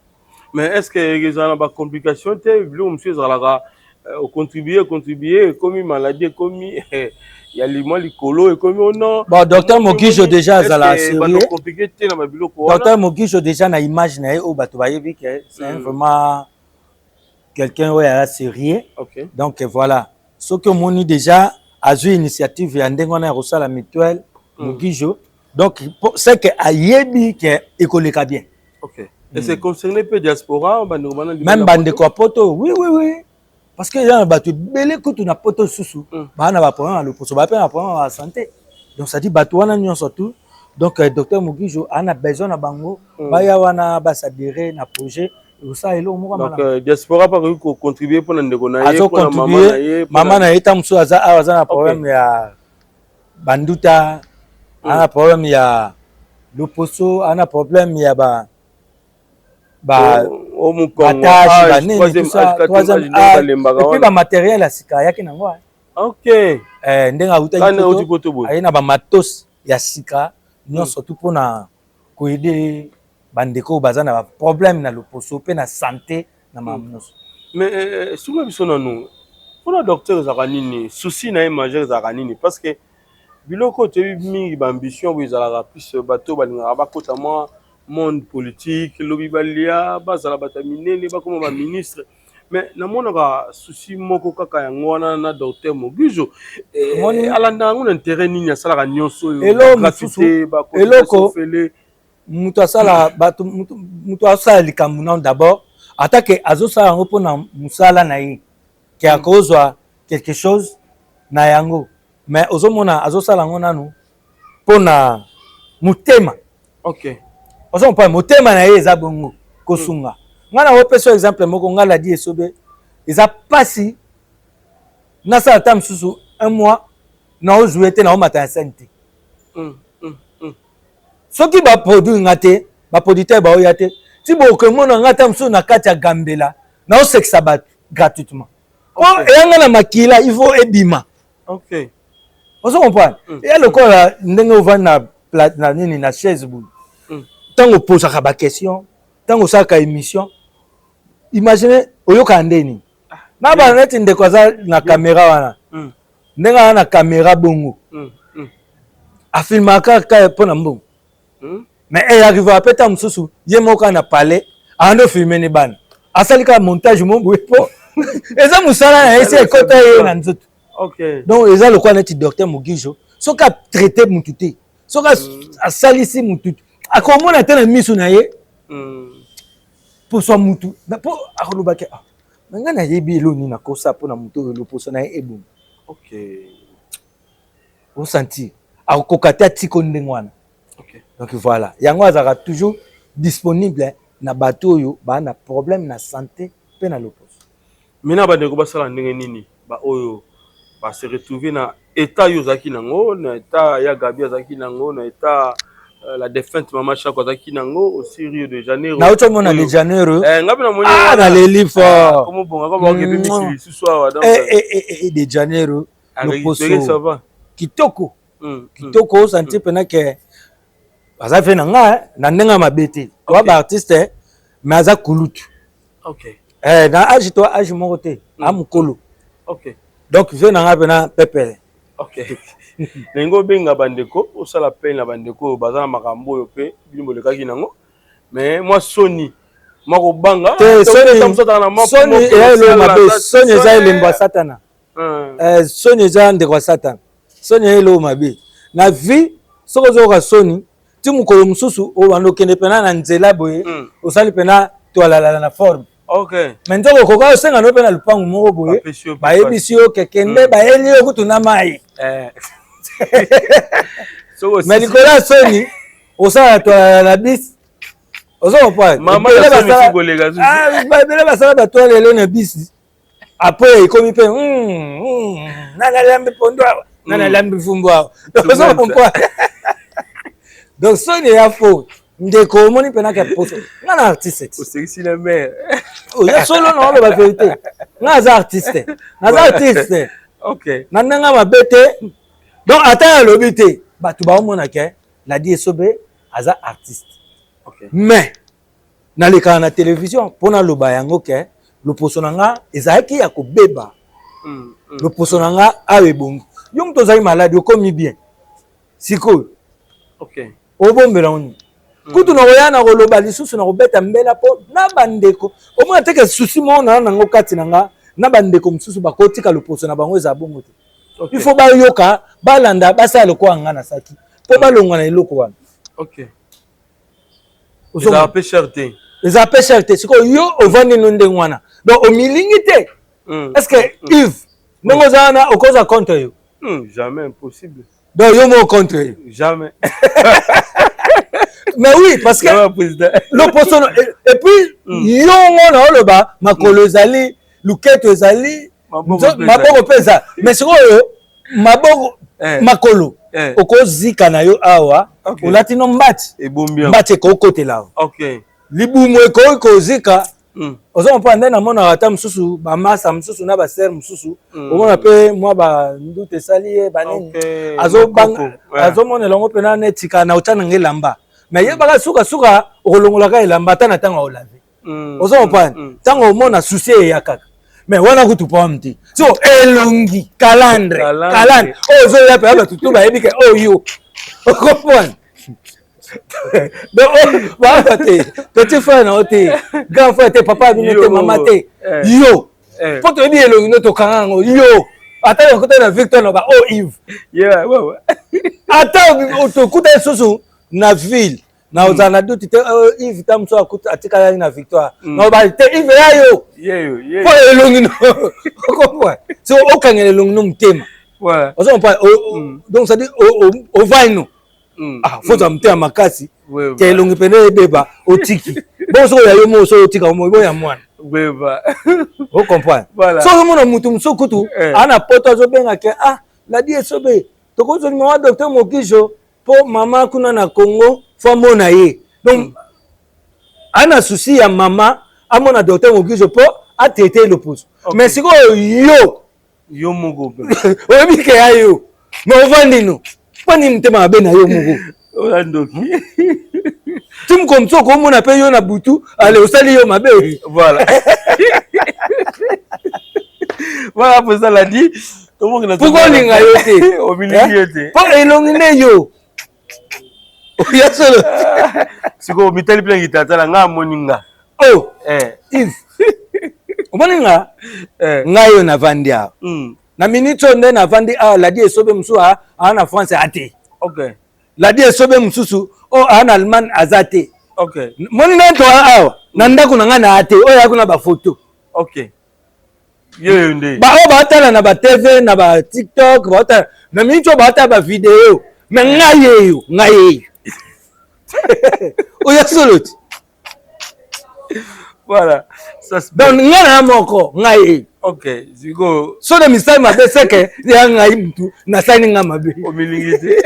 Mais est ce que ezala na bacomplication te? Biloko mosusu ezalaka ocontribue, contribue, ekomi maladie, ekomi ya limwa likolo, ekomi o non. Bon, docteur Mogijo déjà azala sérieux. Compliqué te na babiloko? Docteur Mogijo déjà na image na ye oyo bato bayebi ke c'est vraiment quelqu'un oyo aza sérieux. Donc voilà, soki omoni déjà azwi initiative ya ndenge wana ya kosala mutuelle Mogijo, donc c'est que ayebi ke ekoleka bien. Ok, et c'est concerné mpe diaspora, bandeko bana? Même bandeko ya poto, oui, parce que eza na bato ebele kutu na poto susu baa na baproblème ya loposo, baa mpe na problème ya santé. Donc ça dit bato wana nyonso tu, donc docteur Mogijo aa na besoin na bango baya wana basadere na projet, osala eloko moko. Donc diaspora mpe akoki kocontribue mpona ndeko na ye, mpona mama na ye? Mama na ye ta mosusu aza awa, aza na problème ya banduta, aza na problème ya loposo, aza na problème ya ba batache, banini, tout ça, troisième âge, et puis bamatériel ya sika ayaki nango. Ndenge awutaki poto, aye na bamatos ya sika nyonso tu mpona koaider bandeko oyo baza na baproblème na loposo mpe na santé na makambo nyonso. Mais sunga biso nanu, mpona docteur ezalaka nini? Souci na ye majeur ezalaka nini? Parce que biloko oyo toyebi mingi, baambition oyo ezalaka plus bato balingaka bakota mwa monde politique, lobi balia, bazala bato ya minene, bakoma baministre. Mais namonaka souci moko kaka yango wana na docteur Mogijo. Alandaka yango na intérêt nini? Asalaka nyonso oyo? Eloko moto asala, bato, moto asala likambo nano d'abord, atake azosala yango mpona mosala na ye ke akozwa quelque chose na yango, mais ozomona azosala yango nanu mpona motema. Ozomona motema na ye eza bongo kosunga. Ngai na opesa exemple moko. Ngai Ladi Esobe, eza mpasi nasala ata mosusu un mois naozwe te, naomata na scène te. Soki baproduire nga te, baproducteur baoya te, ti bokomona nga ata mosusu na kati ya Gambela naosekisa bato gratuitement. Po eyanga na makila, il faut ebima. Ozo comprendre? Eya lokola ndenge ovandi na nini, na chaise boye, ntango opozaka baquestion, ntango osalaka émission, imagine oyokaka nde nini na bana neti ndeko aza na caméra wana, ndenge aza na caméra bongo, afilmaka kaka mpo na mbongo. Mais eyarrivaka mpe ntango mosusu ye moko kaka na palais ando filme ne bana, asali kaka montage mo boye, mpo eza mosala na ye, si ekota ye na nzoto. Donc eza lokola neti docteur Mogijo, soki atraite mutu te, soki asalisi mutu, akomona te na miso na ye poso ya mutu, mpo akolobaki: "Ah, ngai nayebi elo nini nakosa mpona mutu oyo loposo na ye ebongo." Osentir akokoka te, atiko ndenge wana. Donc voilà, yango azalaka toujours disponible na bato oyo baa na problème na santé mpe na loposo. Maintenant, bandeko basala ndenge nini? Baoyo base retrouve na état oyo ozalaki nango, na état ya Gabi azalaki nango, na état la défunte Mama Chako azalaki nango aussi, Rio de Janeiro. Nauti omona de Janeiro. Nga mpe namoni. Ah, naleli fort. Komobonga ko baokepe mikili lisusu awa. Donc de Janeiro, loposo kitoko kitoko, osentir mpena ke aza fe na nga na ndenge ya mabe te. Toa baartiste, mais aza kulutu. Na age, to age moko te, a mokolo. Donc ve na nga mpena pepele. Ok, ndenge obenga bandeko, osala pene na bandeko oyo baza na makambo oyo mpe bino bolekaki nango, mais mwa soni, mwa kobanga. Te, soni eya eloko mabe. Soni eza elembo ya Satana. Soni eza ndeko ya Satana. Soni eya eloko mabe na vie. Soki ozoyoka soni, ti mokolo mosusu obanda okende mpena na nzela boye, osali mpena toalalala na forme. Mais nzoko okoka osenga no mpe na lupangu moko boye, bayebisi yo kekende, bayeli yo kutu na mai. Mais likolo ya soni, osala toalala na bisi, ozo comprendre? Ebele basala batoile lelo na bisi. Après ekomi mpe nani alambi pondu awa, nani alambi fumbu awa, ozo comprendre? Donc soni eya fo. Ndeko, omoni mpenaka poso nga na artiste. Osekisi na mare. Oya solo na oloba vérité, nga aza artiste, naza artiste na ndenge mabe te. Donc ata alobi te, bato baomona ke Ladi Esobe aza artiste. Mais nalekaka na télévision mpo naloba yango ke loposo na nga ezalaki ya kobeba. Loposo na nga awa ebongi. Yo moto ozali malade, okomi bien sikoyo, obombela ngo nini? Kutu na koya na koloba lisusu, na kobeta mbela mpo na bandeko omona teke susi moko na nango kati na nga na bandeko mosusu bakotika loposo na bango eza bongo te. Il faut bayoka, balanda, basala lokola nga nasalaki mpo balongwa na eloko wana. Ezala mpe cher te. Eza mpe cher te. Sikoyo yo ovandi no ndenge wana, donc omilingi te. Est ce que Yves, ndenge oza wana, okoza contre yo? Jamais, impossible. Donc yo moko contre yo? Jamais. Mais oui, parce que loposo et puis yo ngo na oloba makolo ezali, luketo ezali, maboko mpe eza. Mais sikoyo maboko, makolo okozika na yo awa, olati no mbati, mbati ekokotela awa, libumu ekoki kozika. Ozo comprendre nde namonaka ata mosusu bamasa mosusu na basere mosusu, omona mpe mwa banduta esali ye banini, azobanga, azomonela yango mpena neti kaka na otya nanga elamba. Mais yebaka, sukasuka okolongolaka elamba ata na ntango ya olave. Ozo comprendre, ntango omona souci eya kaka. Mais wana kutu problème te. So elongi calandre calandre oyo ozoya mpe bato tu bayebi ke oyo, ocomprendre? Donc baaba te petit frère na yo te, grand frère te, papa bino te, mama te, yo mpo toyebi elongi no, tokanga yango yo. Ata okota na Victor na ba o Yves, ata tokuta lisusu na ville na ozala na doute te. Yves ta mosusu atikalaki na Victoire na obali te, Yves ya yo mpo elongi no, okomprendre? So okangela elongi no motema, ozo comprendre? Donc c'est à dire ovai no, ah, faut ozala motema makasi ke elongi pene ebeba, otiki bongo. Soki oya yo moko, soki otika mo ya mwana, ocomprendre? Soki ozomona mutu mosusu kutu aa na poto, azobenga ke ah, Ladi Esobe, tokozolima wa docteur Mokijo mpo mama kuna na Congo fo amona ye. Donc ana souci ya mama amona docteur Mokijo mpo atraite loposo. Mais sikoyo yo yo moko oyebi ke ya yo, mais ovandi no, mpo nini motema mabe na yo moko? Oza ndoki. Ti moko mosusu okomona mpe yo na butu, ale osali yo mabe. Voilà, président Ladi. Pourquoi olinga yo te? Omilingi yo te. Mpo elongi nde yo oya solo. Sikoyo mitali mpe ngitata na nga, amoni nga. Oh, Yves, omoni nga, ngai oyo navandi awa na minute oyo, nde navandi awa, Ladi Esobe mosusu aa na France ate. Ladi Esobe mosusu oyo aa na Allemagne aza te. Moni nde to awa na ndako na ngai na ate oyo ayaki na bafoto. Yeyo nde baoyo baotala na batv, na batiktok, baotala na minute oyo, baotala bavideo. Mais ngai yeyo, ngai yeyo oyo solo ti. Voilà, ça. Donc ngai na moko, ngai yeyo. Ok, sikoyo so na misali mabe, seke ya ngai mutu nasali nga mabe. Omilingi te.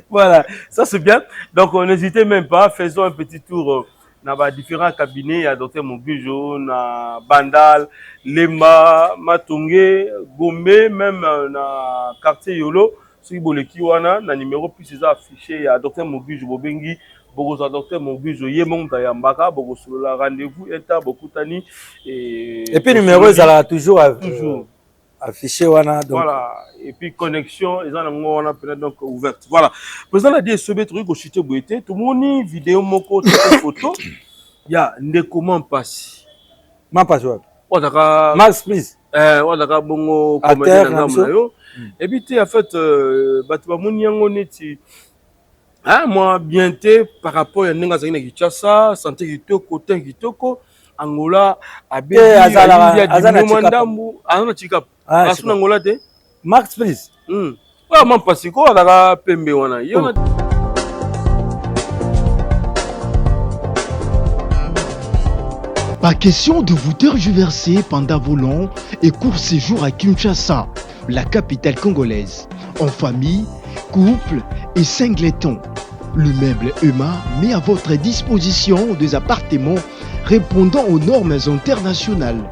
Voilà, ça c'est bien. Donc n'hésitez même pas, faisons un petit tour na ba différents cabinets ya docteur Mogijo na Bandal, Lemba, Matonge, Gombe, même na quartier Yolo. Soki boleki wana na numéro plus eza affiché ya docteur Mogijo, bobengi, bokozwa docteur Mogijo, ye moko moto ayambaka, bokosolola rendez-vous eta bokutani. Et puis numéro ezalaka toujours toujours affiché wana donc. Voilà, et puis connexion eza nango wana mpena, donc ouverte. Voilà, président Ladi Esobe, tokoki kochite boye te. Tomoni video moko to photo ya ndeko Mampasi. Mampasi wapi? Oyo azalaka Max, please. Oyo azalaka bongo comédien na ngambo na yo. Et puis te, en fait, bato bamoni yango neti mwa bien te par rapport ya ndenge azalaki na Kinshasa, santé kitoko, teint kitoko. Angola abedimwa ndambu, aza na Chikapa, asu na Angola te. Max, please. Oyo Mampasi ko azalaka pembe wana ye wana. Pas question de vous tergiverser pendant vos longs et courts séjours à Kinshasa, la capitale congolaise, en famille, couple et singleton. Le meuble EMA met à votre disposition des appartements répondant aux normes internationales,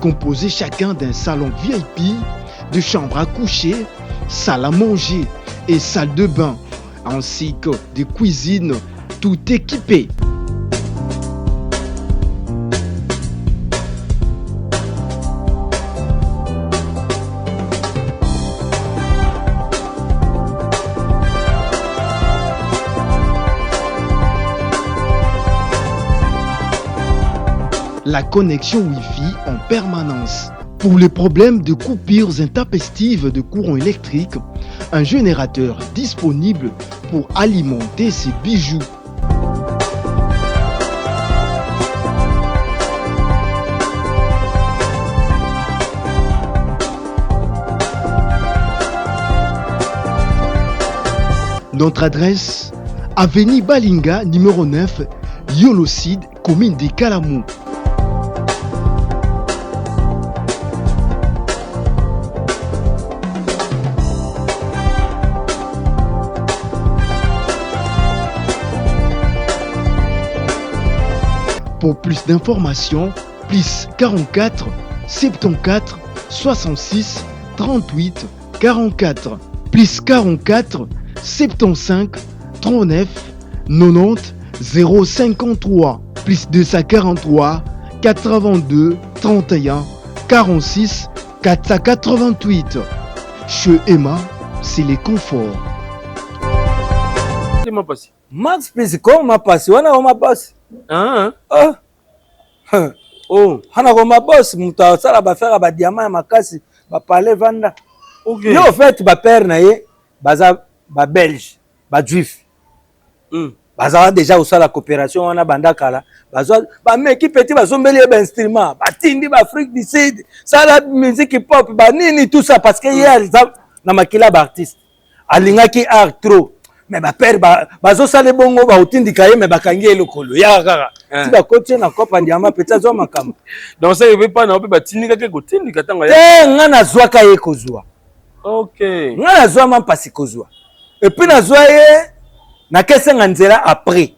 composés chacun d'un salon VIP, de chambres à coucher, salle à manger et salle de bain, ainsi que des cuisines tout équipées. La connexion Wi-Fi en permanence. Pour les problèmes de coupures intempestives de courant électrique, un générateur disponible pour alimenter ces bijoux. Notre adresse, avenue Balinga, numéro 9, Yolocide, commune de Kalamou. Pour plus d'informations, plus 44 74 66 38 44 plus 44 75 39 90 053 plus 243 82 31 46 488. Chez Emma, c'est le confort. Max Pisi koma pasi wana koma boss. Ah. Ah. Oh. Wana koma boss moto asala bafere ba diamant ya makasi ba palais vanda. Okay. Yo en fait ba père na ye baza ba belge, ba juif. Bazala déjà kosala coopération wana banda kala bazwa bameki petit basombeli ye bainstrument batindi baafrique du sud sala musique pop banini tout ça parce que ye aza na makila baartiste alingaki art trop mais bapere bazosala ebongo baotindika ye me bakangi ye lokolo yaka kaka Eh. ti bakoti ye na copa diama petit azwa makambo Donc ça epe pa na mpe batindikaki kotindika ntango ya te nga nazwaka ye kozwa Ok. nga nazwa mampasi kozwa et puis nazwa ye nakesenga nzela après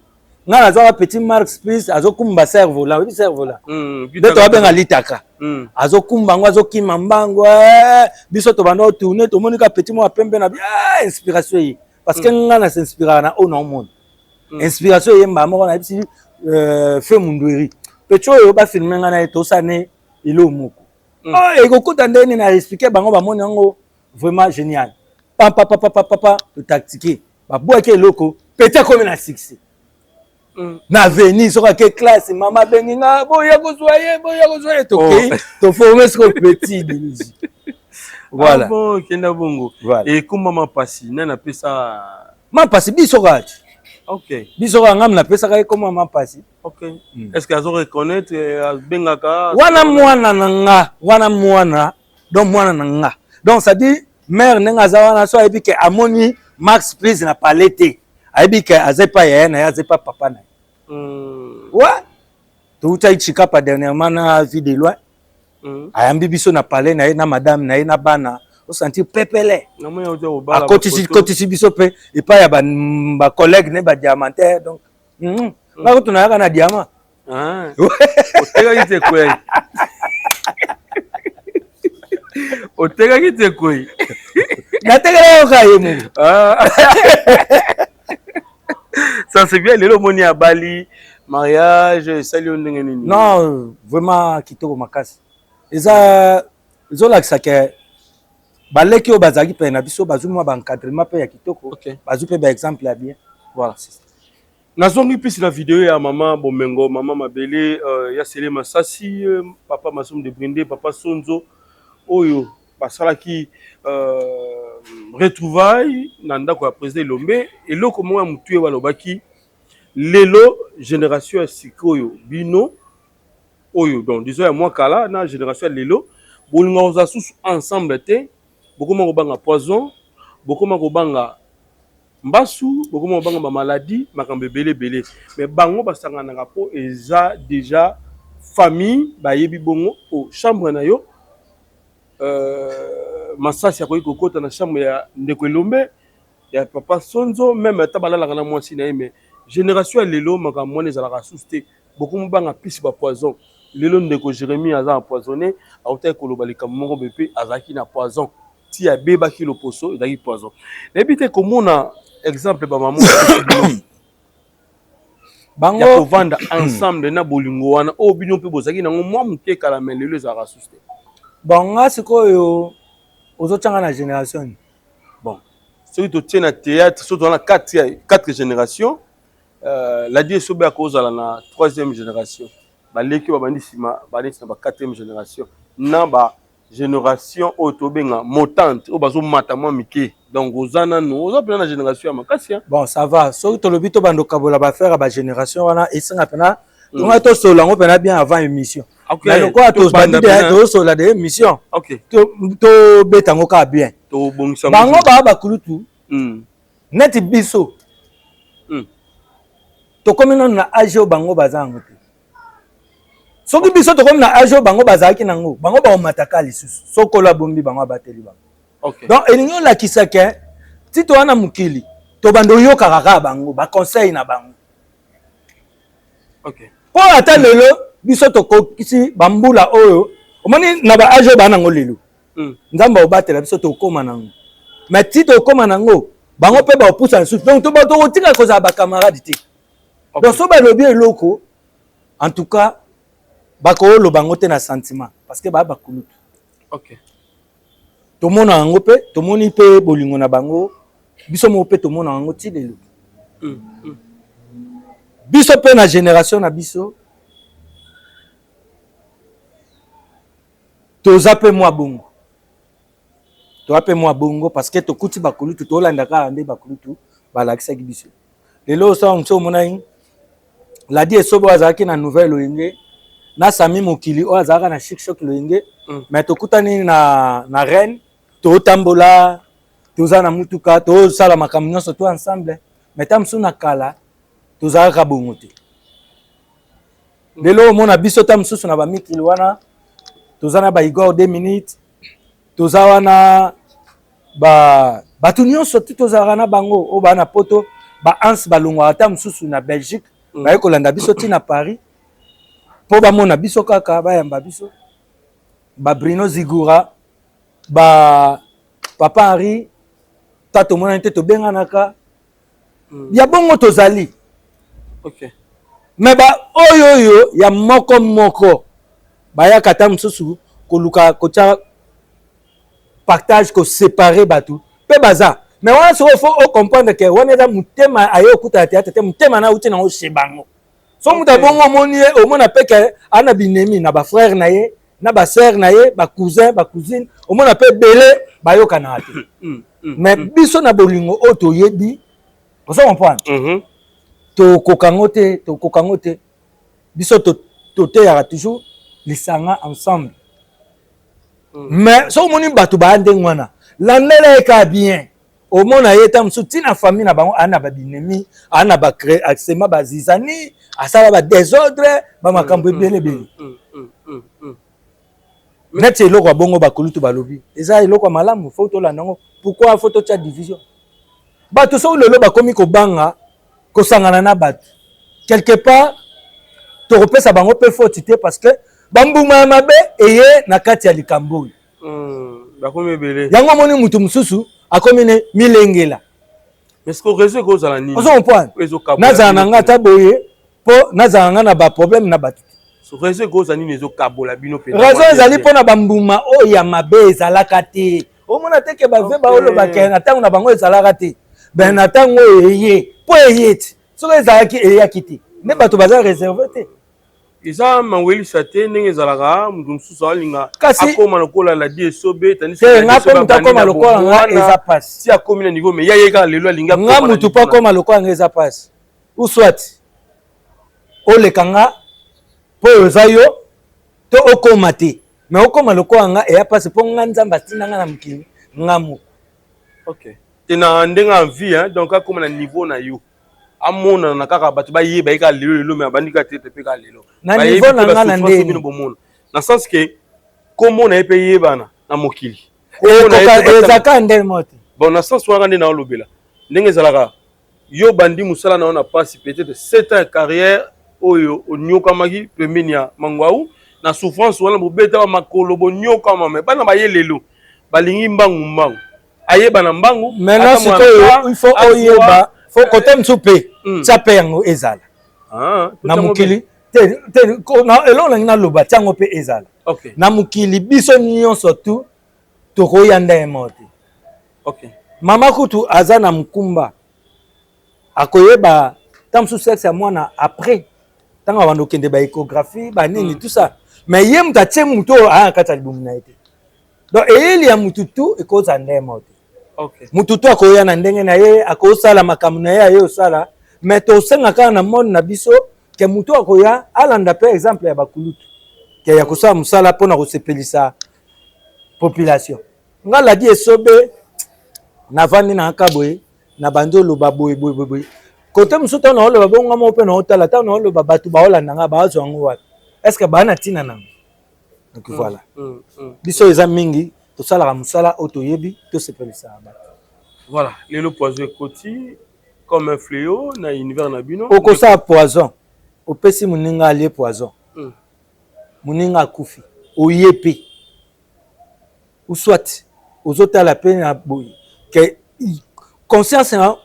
nga nazwaka petit mark plus azokumba cerf-volant oyebi cerf-volant nde tobabenga litaka azokumba yango azokima mbango eh, biso tobanda otourne tomoni ka petit moko pembe na bi ah, inspiration ye parce que nga na s'inspiraka na oyo naomona inspiration eyemba moko nayebisi fe mundueri petit oyo bafilme nga na ye tosala ne eloko moko oh, ekokota ndenge nini na explike bango bamoni yango vraiment génial pampapapapapa totactike babwaki eloko petit akomi na succès na veni soki ake classe mama abengi nga boya kozwa ye boya kozwa ye tokei toforme sikoyo petit idéologie voilà Ah bon, kenda bongo. Voilà. Ekoma mapasi nani apesa mapasi biso kaka ti Ok. biso kaka ngam napesaka ye koma mapasi Ok. Est-ce que azo reconnaître abengaka wana mwana na nga wana mwana donc mwana na nga donc c'est à dire mère ndenge aza wana so ayebi ke amoni max prise na palais te ayebi ke aza epai yaya na ye aza epai papa na ye wa toutaki chikapa dernièrement na vie de loin ayambi biso na palais na ye na madame na ye na bana osentir pepele Namoni auti kobala akotisi bafoto. kotisi biso mpe epai ya bacollègue ne badiamantaire donc nga kutu nayaka na diamant Ah. Otekaki te kwei. Otekaki te kwei. natekela yoka ye moko Ah. Ça c'est bien lelo omoni abali mariage esali yo ndenge nini? Non, vraiment kitoko makasi eza ezolakisa ke baleki oyo bazalaki pene na biso bazwi mwa baencadrement mpe ya kitoko Ok. bazwi mpe baexemple ya bien voilà c'est ça. Nazongi mpisi na video ya mama Bomengo, mama Mabele, ya Sele Masasi, papa Masumu de Brinde, papa Sonzo, oyo basalaki retrouvaille na ndako ya président Elombe. Eloko moko ya motu oyo balobaki lelo génération ya sikoyo bino oyo donc disons ya mwa kala na génération ya lelo bolinga kozala susu ensemble te, bokoma kobanga poison, bokoma kobanga mbasu, bokoma kobanga bamaladi, makambo ebele ebele. Mais bango basanganaka mpo eza déjà famille, bayebi bongo po chambre na yo Masasi akoki kokota na chambre ya ndeko Elombe ya papa Sonzo, même ata balalaka na mwasi na ye. Mais génération ya lelo makambo wana ezalaka susu te, bokomi banga pisi ba poison. Lelo ndeko Jérémie aza empoisonné, autaki koloba likambo moko boye mpe azalaki na poison ti abebaki loposo ezalaki poison. Nayebi te komona exemple bamama bango ya kovanda ensemble na bolingo wana oyo bino mpe bozalaki nango mwa moke kala, mais lelo ezalaka susu te. Bon, nga sikoyo ozotyanga na génération nini? Bon, soki totie na théâtre, soki toza na 4 génération, Ladi Esobe akozala na 3e génération, baleki oyo babandi nsima baneti na ba 4e génération na ba génération oyo tobenga motante oyo bazomata mwa mike. Donc oza nanu oza mpena na génération ya makasi hein? Bon, ça va, soki tolobi tobanda kokabola baaffaire ya bagénération wana esenga mpena tongai tosolola yango mpena bien avant émission. Ok, Mais lokola tobanda tobandi deya pena. tozosolola de émission Ok. tobeta yango kaka bien. Tobongisa bango baa bakulutu neti biso tokomi nanu na age oyo bango baza yango te. Soki biso tokomi na age oyo bango bazalaki nango, bango baomataka lisusu sokolo abombi bango abateli bango. Ok. Donc elingi olakisa ke ti toza na mokili tobanda oyokaka kaka bango baconseil na bango. Ok. Mpo ata lelo biso tokokisi bambula oyo omoni na ba age oyo baa nango lelo. Nzambe akobatela biso, tokóma nango, mais ti tokóma nango, bango mpe bakopusa lisusu. Donc tokotika kozala bacamarade te. Donc so balobi eloko, en tout cas bakoloba yango te na sentiment, parce que baa bakulutu. Tomona yango mpe, tomoni mpe bolingo na bango, biso moko mpe tomona yango ti lelo. Biso mpe na génération na biso toza mpe mwa bongo, toza mpe mwa bongo, parce que tokuti bakulutu, tolanda kaka nde bakulutu balakisaki biso. Lelo osala mosu, omonaki Ladi Esobe oyo azalaki na Nouvelle Loyenge, na Sami Mokili oyo azalaka na Chic Choc Loyenge. Mais tokutani na Reine, totambola, toza na mutuka, tozosala makambo nyonso to ensemble. Mais ta mosusu na kala tozalaka bongo te. Lelo omona biso ta mosusu na bamikili wana, toza na baigor 2 minutes, toza wana ba bato nyonso ti tozalaka na bango oyo baa na Poto, baanse balongwaka ta mosusu na Belgique, baye kolanda biso ti na Paris mpo bamona biso kaka, bayamba biso, baBruno Zigura, ba papa Henri, ta tomonani te, tobenganaka. Ya bongo tozali. Mais ba oyo oyo ya moko moko bayaka ata mosusu koluka kotia partage, koséparer bato mpe baza. Mais wana sikoyo faut ocomprendre que wana eza motema aye okutana théâtre te, motema na auti nango chez bango. So moto abongo omoni ye, omona mpe que ana binemi na bafrère na ye, na basœur na ye, bacousin, bacousine, omona mpe ebele bayokanaka te. Mais biso na bolingo oyo toyebi, ozo comprendre, tokoka yango te, tokoka yango te. Biso toteyaka toujours lisanga ensemble. Mais soki omoni bato baya ndenge wana, landela ye kaka bien, omona ye ta mosusu ntina famille na bango aa na babinemi, aa na baasema bazizani, asala badésordre, bamakambo ebele ebele. Neti eloko ya bongo, bakulutu balobi eza eloko ya malamu, faut tolanda yango. Pourquoi faut totya division? Bato soki lelo bakomi kobanga kosangana na bato, quelque part tokopesa bango mpe faute te, parce que bambuma ya mabe eye na kati ya likambo oyo. Bakomi ebele. Yango omoni mutu mosusu akomi ne milengela. Mais ce que réseau ekozala nini? Ozo comprendre, nazala na nga ata boye mpo nazala nga na baproblème na bato te. Réseau ekozala nini ezokabola bino? Raison ezali mpona bambuma oyo ya mabe ezalaka te. Omona te que bave baolobaka na ntango na bango ezalaka te, ben na ntango oyo eye mpo eye ti soki ezalaki eyaki te, nde bato baza réserve te. Eza mawelisa te ndenge ezalaka, moto mosusu alinga akóma lokola Ladi Esobe. Te, nga mpe moto akóma lokola nga eza pasi. Si akómi na niveau, mais ya ye kaka lelo alingi. Nga motu mpo akóma lokola nga eza pasi, ou soit oleka nga mpo oyo eza yo, to okóma te. Mais okóma lokola nga eya pasi, mpo nga Nzambe atinda nga na mokili nga moko. Ok, te na ndenge ya vie hein, donc akóma na niveau na yo, amonana kaka, bato bayeba ye kaka lelo lelo, mais abandi kaka te mpe kaka lelo. Na niveau na nga na ndeni? Bino bomona na sens que komona ye mpe yebana na mokili. Ezaka ndenge moko te. Bon, na sens wana nde naolobela ndenge ezalaka, yo bandi mosala na yo na pasi, peut-être 7 ans ya carrière oyo onyokamaki pembeni ya Mangwau na souffrance wana, bobetama makolo, bonyokama, mais bana baye lelo balingi mbangu mbangu, ayeba na mbangu. Maintenant sikoyo il faut oyeba, faut kote mosusu mpe tia mpe yango ezala na mokili te. Eloko nangi naloba, tia yango mpe ezala na mokili. Biso nyonso tu tokoya ndenge moko te. Mama kutu aza na mokumba, akoyeba ntango mosusu sexe ya mwana après, ntango abanda okende baéchographie, banini, tout ça. Mais ye moto atie motu oyo aya na kati ya libumu na ye te. Donc eyeli ya mutu tu ekozala ndenge moko te. Mutu tu akoya na ndenge na ye, akosala makambo na ye aye osala. Mais tosenga kaka na monde na biso que mutu akoya alanda mpe exemple ya bakulutu, que ya kosala mosala mpona kosepelisa population. Nga Ladi Esobe, navandi na kaka boye, na bandi oloba boye boye boye boye. Kote mosusu, ntango naoloba bongo, nga moko mpe naotala, ntango naoloba, bato baolanda nga, bazwa yango wapi? Est ce que baa na ntina nango? Donc voilà, biso eza mingi tosalaka mosala oyo toyebi, tosepelisaka bato. Voilà, lelo poison ekoti comme un fléau na univers na bino. Okosala poison. Opesi moninga alie poison, moninga akufi, oye mpe ou soit ozotala mpe na boye ke conscience na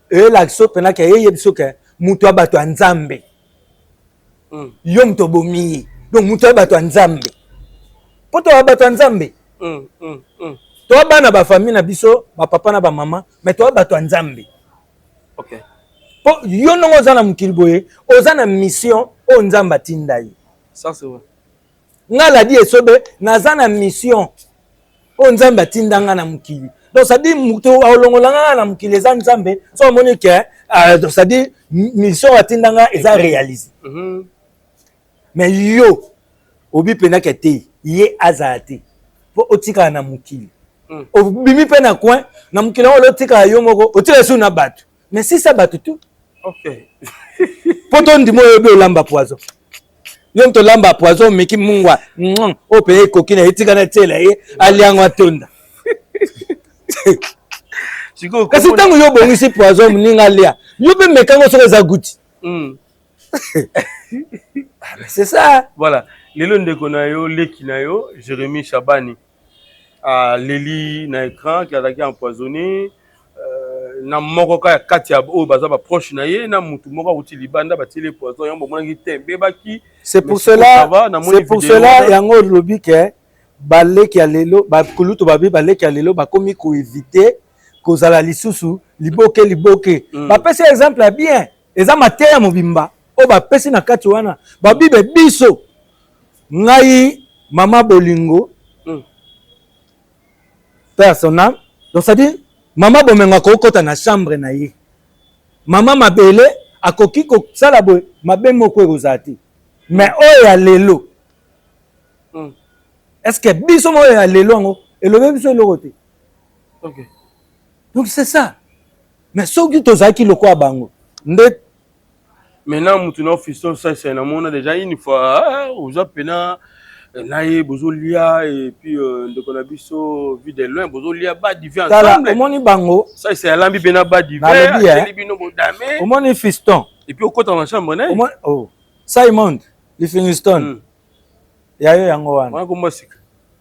eyelakisa mpena ke eyebi so ke moto ya bato ya Nzambe, yo moto obomi ye. Donc moto ya bato ya Nzambe, mpo toya bato ya Nzambe, toya bana bafamille na biso, bapapa na bamama, mais toya bato ya Nzambe. Mpo yo ndongo oza na mokili boye, oza na mission oyo Nzambe atinda ye. Ça, c'est vrai. Nga Ladi Esobe, naza na mission oyo Nzambe atinda nga na mokili. Donc c'est-à-dire moto alongola nga na mokili eza Nzambe. So omoni ke donc c'est-à-dire mission atinda nga eza réalisé. Mais yo obi mpendaka te, ye azala te mpo otikala na mokili. Obimi mpe na coin na mokili yango, otikala yo moko, otikala su na bato, mais sisa bato tu mpo tondima oyebi olamba poison. Yo moto olamba poison, omeki mungwa oyo mpe ekoki na ye, tika na tiela ye aliango atonda. Kasi ntango yo obongisi poison, moninga alia, yo mpe mekango soki eza guti. Ah, mais c'est ça. Voilà, lelo ndeko na yo, leki na yo Jérémy Chabani aleli na écran ki azalaki empoisonné na moko kaka ya kati ya oyo baza baproche na ye, na mutu moko akuti libanda, batieli poison yango, bomonaki te, ebebaki. C'est pour cela yango olobi ke baleki ya lelo, bakulutu babi, baleki ya lelo bakomi koéviter kozala lisusu liboke liboke. Bapesi exemple ya bien, eza mateya mobimba oyo bapesi na kati wana. Babibe biso, ngai mama bolingo, père son âme, donc c'est-à-dire mama Bomengo akokota na chambre na ye, mama Mabele akoki kosala boye, mabe moko ekozala te. Mais oyo ya lelo, est ce que biso moko ya lelo yango elobi biso eloko te? Donc c'est ça. Mais soki tozalaki lokola bango nde. Maintenant mutu na fiston Saisai, namona déjà une fois oza pena na ye, bozolia, et puis ndeko na biso Vie de Loin, bozolia badive ensemble. Omoni bango. Saisai alambi mpe na badive, ateli bino bodame. Omoni fiston. Et puis okota na chambre na ye. Oh. Simon Livingstone, ya yo yango wana. Wana komba sika.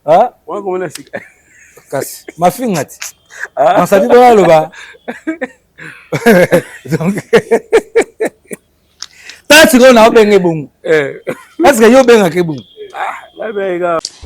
Wana komba na sika. Kasi mafinga ti nasali bona aloba. Donc ta sikoyo na obenge bongo, est ce que yo obengaka ebongo?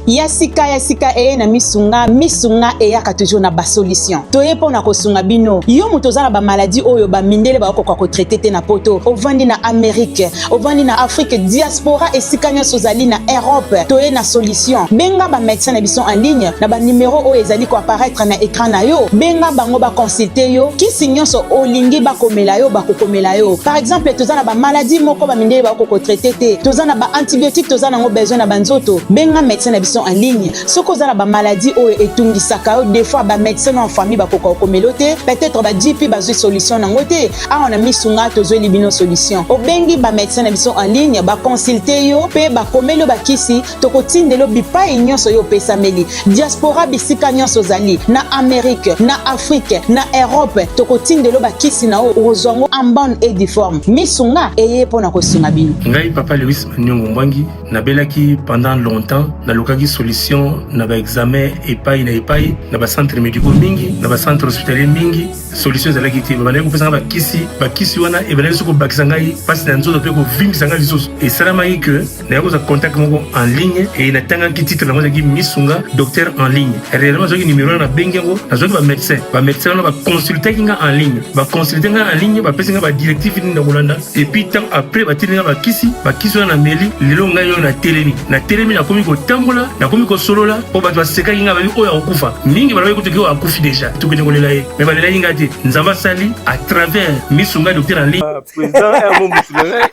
Ya sika, ya sika eye na Misunga. Misunga eyaka toujours na basolution. Toye mpo na kosunga bino. Yo moto oza na bamaladi oyo bamindele bakokoka kotraiter te na Poto, ovandi na Amérique, ovandi na Afrique, diaspora, esika nyonso ozali na Europe, toye na solution. Benga bamédecin na biso en ligne na banimero oyo ezali koapparaître na écran na yo. Benga bango, baconsulte yo, kisi nyonso olingi bakomela yo, bakokomela yo. Par exemple, toza na bamaladi moko bamindele bakokoka kotraiter te, toza na baantibiotique, toza nango besoin na banzoto. Benga médecin na biso en ligne soki oza na bamaladi oyo etungisaka yo. Des fois bamédecin na famille bakoka kokomela yo te, peut-être ba GP bazwi solution nango te. Awa na Misunga tozweli bino solution. Obengi bamédecin na biso en ligne, baconsulte yo mpe bakomeli yo bakisi, tokotindela yo bipai nyonso yo opesameli. Diaspora, bisika nyonso ozali, na Amérique, na Afrique, na Europe, tokotindela yo bakisi na oyo okozwa yango en bonne et due forme. Misunga eye mpo na kosunga bino. Ngai papa Lewis Maniongo Mbwangi, nabelaki pendant longtemps, nalukaki solution na baexamen epai na epai, na bacentre médicaux mingi, na bacentre hospitalier mingi, solution ezalaki te. Babandaki kopesa ngai bakisi, bakisi wana ebandaki so kobakisa ngai mpasi na nzoto mpe kovimbisa ngai lisusu. Esalamaki ke nayaki kozwa contact moko en ligne e natangaki titre yango ezalaki Misunga docteur en ligne. Réellement nazwaki numéro wana, nabengi yango, nazwaki bamédecin. Bamédecin wana baconsultaki nga en ligne, baconsulte nga en ligne, bapesi nga badirective nini na kolanda, et puis temps après batindi nga bakisi. Bakisi wana nameli, lelo ngai oyo natelemi, natelemi, nakomi kotambola, nakomi kosolola. Mpo bato basekaki nga, babi oyo akokufa mingi, balobaki kutu oyo akufi déjà, tokende kolela ye, mais balelaki nga te. Nzambe asali à travers Misunga docteur en ligne. Président yango mutu na ngai.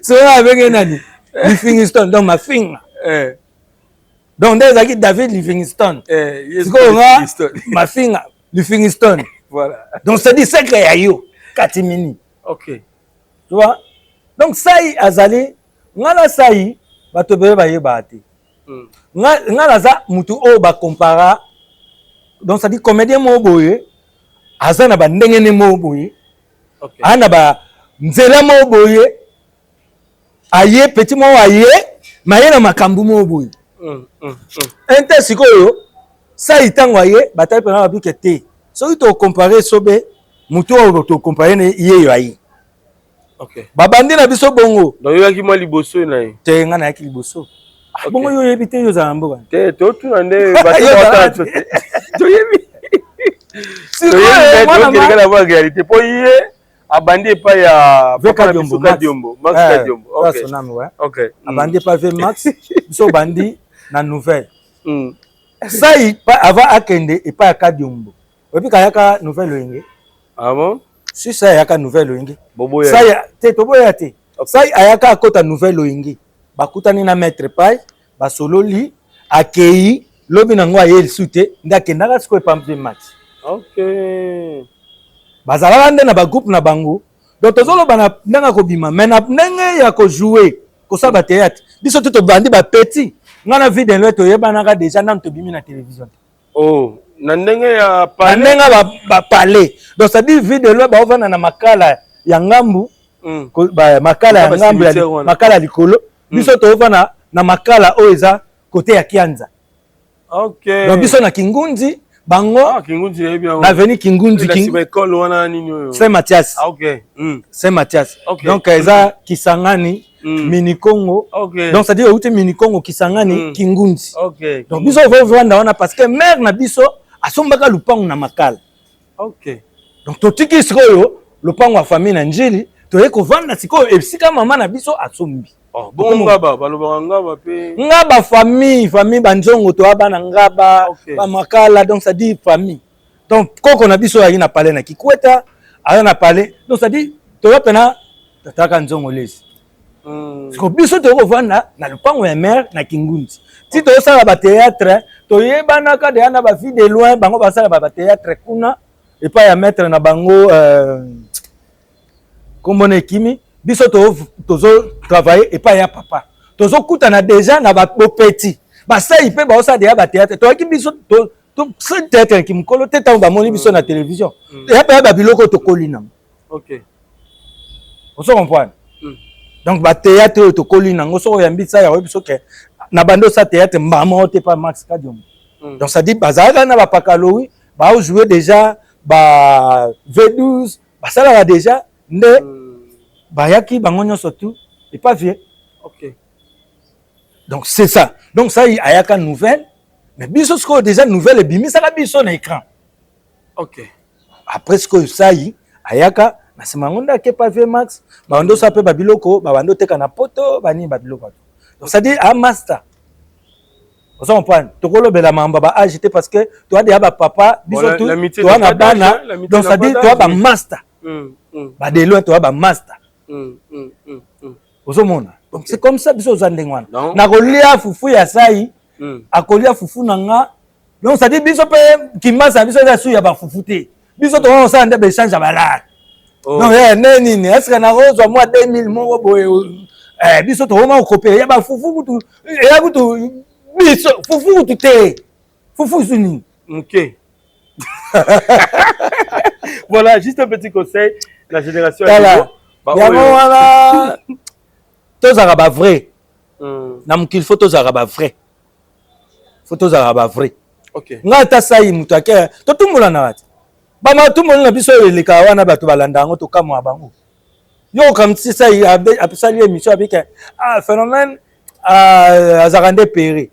Soki abenge nani, Livingstone, donc mafinga. Donc nde ezalaki David Livingstone, sikoyo nga mafinga Livingstone. Voilà. Donc c'est dit secret ya yo kati mini. Tu vois, donc Sai azali nga na Sai, bato ebele bayebaka te. Nga naza mutu oyo bakompara, donc c'est dit comédien moko boye aza na bandenge ne moko boye, aza na banzela moko boye. Aye petit moko aye maye na makambo moko boye. Ente sikoyo sai ntango aye batali mpena babike te soki tokompare sobe motu oyo tokompare ne ye yo aye. Okay. Babandi na biso bongo. Donc yoyaki mwa liboso na ye. Te nga nayaki liboso. Okay. Bongo yo oyebi te yo ozala na mboka. Te totuna nde bato batala biso te. Toyebi. Toyebi na mwa réalité mpo ye abandi epai ya V Kadiombo, Max Kadiombo, Max eh, Kadiombo. Okay. Soname, ouais. Okay. Abandi epai V Max, biso obandi na nouvelle. Sai avant akende epai ya Kadiombo. Oyebi kayaka nouvelle oyenge. Ah bon? Si sai ayaka nouvelle oyenge. Boboya. Sai te toboya te. Sai ayaka akota nouvelle oyenge. Bakutani na maître pai, basololi, akei, lobi nango aye lisusu te, nde akendaka sikoyo epa V Max. Okay. Bazalaka nde na ba groupe na bango. Donc tozoloba na ndenge kobima, mais na ndenge ya ko jouer, kosala ba théâtre. Biso tout tobandi ba petit. Nga na Vue de Loin toyebanaka déjà nanu tobimi na télévision te. Oh, na ndenge ya palais. Na ndenge ba, ba palais. Donc ça dit Vue de Loin baovanda na makala ya ngambu, ba, makala ya ngambu ya makala ya likolo. Biso toovanda na makala oyo eza côté ya Kianza. Okay. Donc biso na Kingunzi, bango ah, Kingunzi yebi yango. Na veni Kingunzi King... Sima école wana nini oyo? Saint Mathias. Ah, okay. Saint Mathias. Okay. Donc eza Kisangani. Mini Congo. Okay. Donc c'est-à-dire outi Mini Congo Kisangani Kingunzi. Okay. Donc biso ovanda wana parce que mère na biso asombaka lupango na makala. Okay. Donc totiki sikoyo lupango ya famille na Njili, toye kovanda sikoyo esika mama na biso asombi. Oh, bongo ngaba balobaka ngaba pe ngaba famille, famille banzongo toya bana ngaba, okay. Ba makala donc ça dit famille. Donc koko na biso ayaki na palais na Kikweta, aza na palais. Donc ça dit toya pena tataka nzongo lesi. Siko biso toyei kovanda na lopango ya mare na Kingunzi. Ti tozosala ba théâtre, toyebanaka deja na ba Vue de Loin, bango basala ba théâtre kuna epai ya maître na bango kombo na ekimi, biso tozo travailler epai ya papa. Tozokutana deja na ba bopeti. Basai pe baosala deja ba théâtre. Toyaki biso to théâtre ki mokolo te ntango bamoni biso na télévision. Eya pe ba biloko tokoli nango. Okay. Ozo comprendre? Donc ba théâtre oyo tokoli nango soko oyambi sa ya oyebi soki na bando sa théâtre mbama oyo te pa Max Kadiombo. Donc ça dit bazalaka na ba pakalowi, ba jouer déjà ba V12, basalaka déjà nde bayaki bango nyonso tout et pas vieux. Okay. Donc c'est ça. Donc ça ayaka nouvelle, mais biso sikoyo déjà nouvelle ebimisaka biso na écran. Okay. Après sikoyo sai ayaka na sima yango nde akepa V Max, babando osala mpe babiloko, babando oteka na poto, banini babiloko bato. Donc ça dit a master. Ozo comprendre? Tokolobela makambo ba âge te parce que toa deya ba papa, biso Bon, tout, l'amitié toa n'a na pas d'âge, bana, hein, l'amitié donc n'a ça pas dit d'âge, toa ba oui. master. Ba de loin toa ba master. Ozomona? Donc c'est comme ça biso oza ndenge wana. Non. Nakolia fufu ya sai, akolia fufu na nga. Donc ça dit biso pe kimasa biso eza su ya ba fufu te. Biso toza kosala nde ba échange ya balare. Oh. Non, eh, ne nini, est-ce que nakozwa mwa 2000 moko boye, eh, biso tokoma kokopela ya ba fufu kutu, ya kutu biso fufu kutu te. Fufu su nini? Ok. Voilà, juste un petit conseil, la génération Tala, ba yango oyo. wana tozalaka ba vrai. Na mokili faut tozalaka ba vrai. Faut tozalaka ba vrai. Okay. Nga ata sai moto ake totumbolana te. Ba matumboli na biso oyo elekaka wana bato balanda yango tokamwa bango. Yo okamwisi sai asali émission abike ah phénomène ah, azalaka nde pere.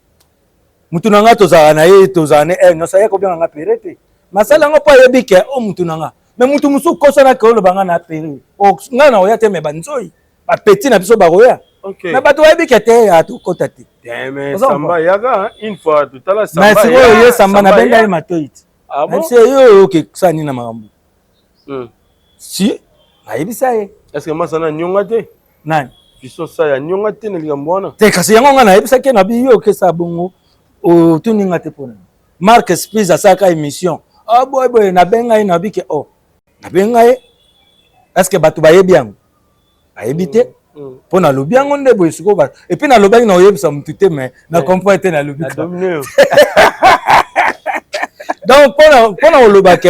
Mutu na nga tozalaka na ye tozalaka na ye nyonso aye kobenga nga pere te. Masala yango mpo ayebi ke o mutu na nga. Mais mutu mosusu kosana ke oloba nga na pere. O nga na oya te mais banzoi ba petit na biso bakoya. Okay. Mais bato bayebi ke te atokota te. Eh, mais Oza Samba yaka une fois tout à la Samba. Mais sikoyo ye Samba na benga ye matoi te. Ah bon? Nayebisi ye yo oke kosala nini na makambo? Si, nayebisa ye. Est-ce que masana nyonga te? Nani? Biso sa ya nyonga te na likambo wana. Te kasi yango nga nayebisaki ye na bi yo okesa bongo otuni nga te mpona. Marc Spies asalaka émission. Ah boye boye nabenga ye na bi ke oh nabenga ye. Est-ce que bato bayebi yango? Bayebi te. Mpo nalobi yango nde boye sikoyo ba et puis nalobaki na oyebisa mutu te mais na comprendre te nalobi Na domine yo. Donc mpona koloba ke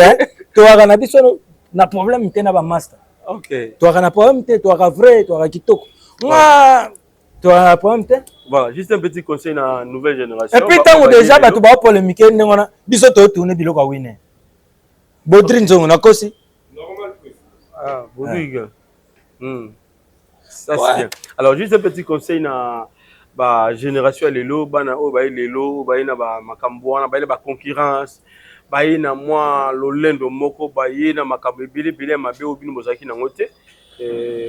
toyaka na biso na problème te na ba master. Okay. Toyaka na problème te, toyaka vrai, toyaka kitoko. Nga toa problème te. Voilà, juste un petit conseil na nouvelle génération. Et puis ntango déjà bato bao polémique ndenge wana, biso totourne biloko ya wine. Baudry Nzongo nakosi. Ah, Baudry. Ça c'est bien. Alors juste un petit conseil na ba génération ya lelo, bana oyo baye lelo, baye na ba makambo wana, baye na ba concurrence, baye na mwa lolendo moko, baye na makambo ebele ebele ya mabe oyo bino bozalaki nango te.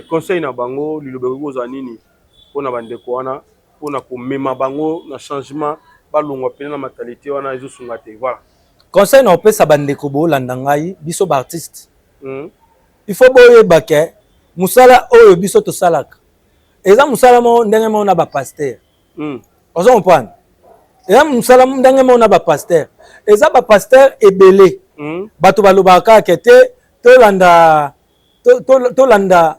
Conseil na bango, liloba ekoki kozala nini mpona bandeko wana, mpona komema bango na changement, balongwa pene na mentalité wana ezosunga te? Voilà. Conseil na opesa bandeko boolanda ngai, biso baartiste, il faut boyeba ke mosala oyo biso tosalaka eza mosala moko ndenge moko na bapasteur. Ozo comprendre? Eza mosala ndenge moko na bapasteur. Eza bapasteur ebele, bato balobaka kaka ke te, tolanda tolanda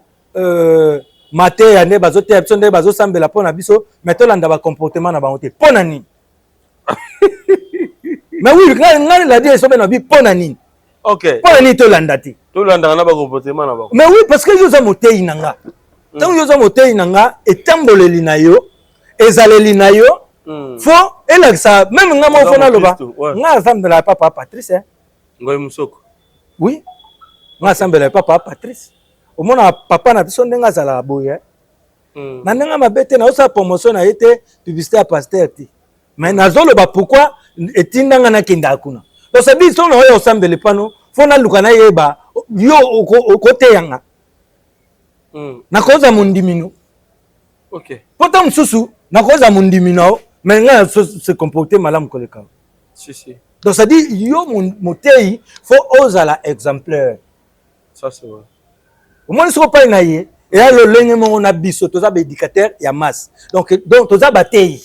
mateya nde bazoteya biso, nde bazosambela mpo na biso, mais tolanda bacomportement na bango te. Mpo na nini? Mais oui, ngai ladi esobe na bi, mpo na nini? Mpo na nini tolanda te? Tolandaka na bacomportement na bango. Mais oui, parce que yo oza motei na nga. Ntango yo oza motei na nga, etamboleli na yo, ezaleli na yo, faut elakisa même nga moko. Faut naloba, nga asambela papa Patrice. Ngoi Musoko. Oui, nga asambela papa Patrice. Omona papa na biso ndenge azalaka boye, na ndenge mabe te, nazosala promotion na ye te, publicité ya pasteur te, mais nazoloba pourquoi etindanga nakendaka kuna. Donc c'est biso na oyo osambela epano, faut naluka nayeba yo okoteyanga, nakoza mondimino. Po ta mosusu nakoza mondimi na yo, mais ngai se comporte malamu koleka. Si, si. Donc c'est à dire yo motei, faut ozala exemplaire. Ça c'est vrai. Omoni, soki opai na ye, eya lolenge moko na biso toza baéducateur ya masse, donc toza bateyi.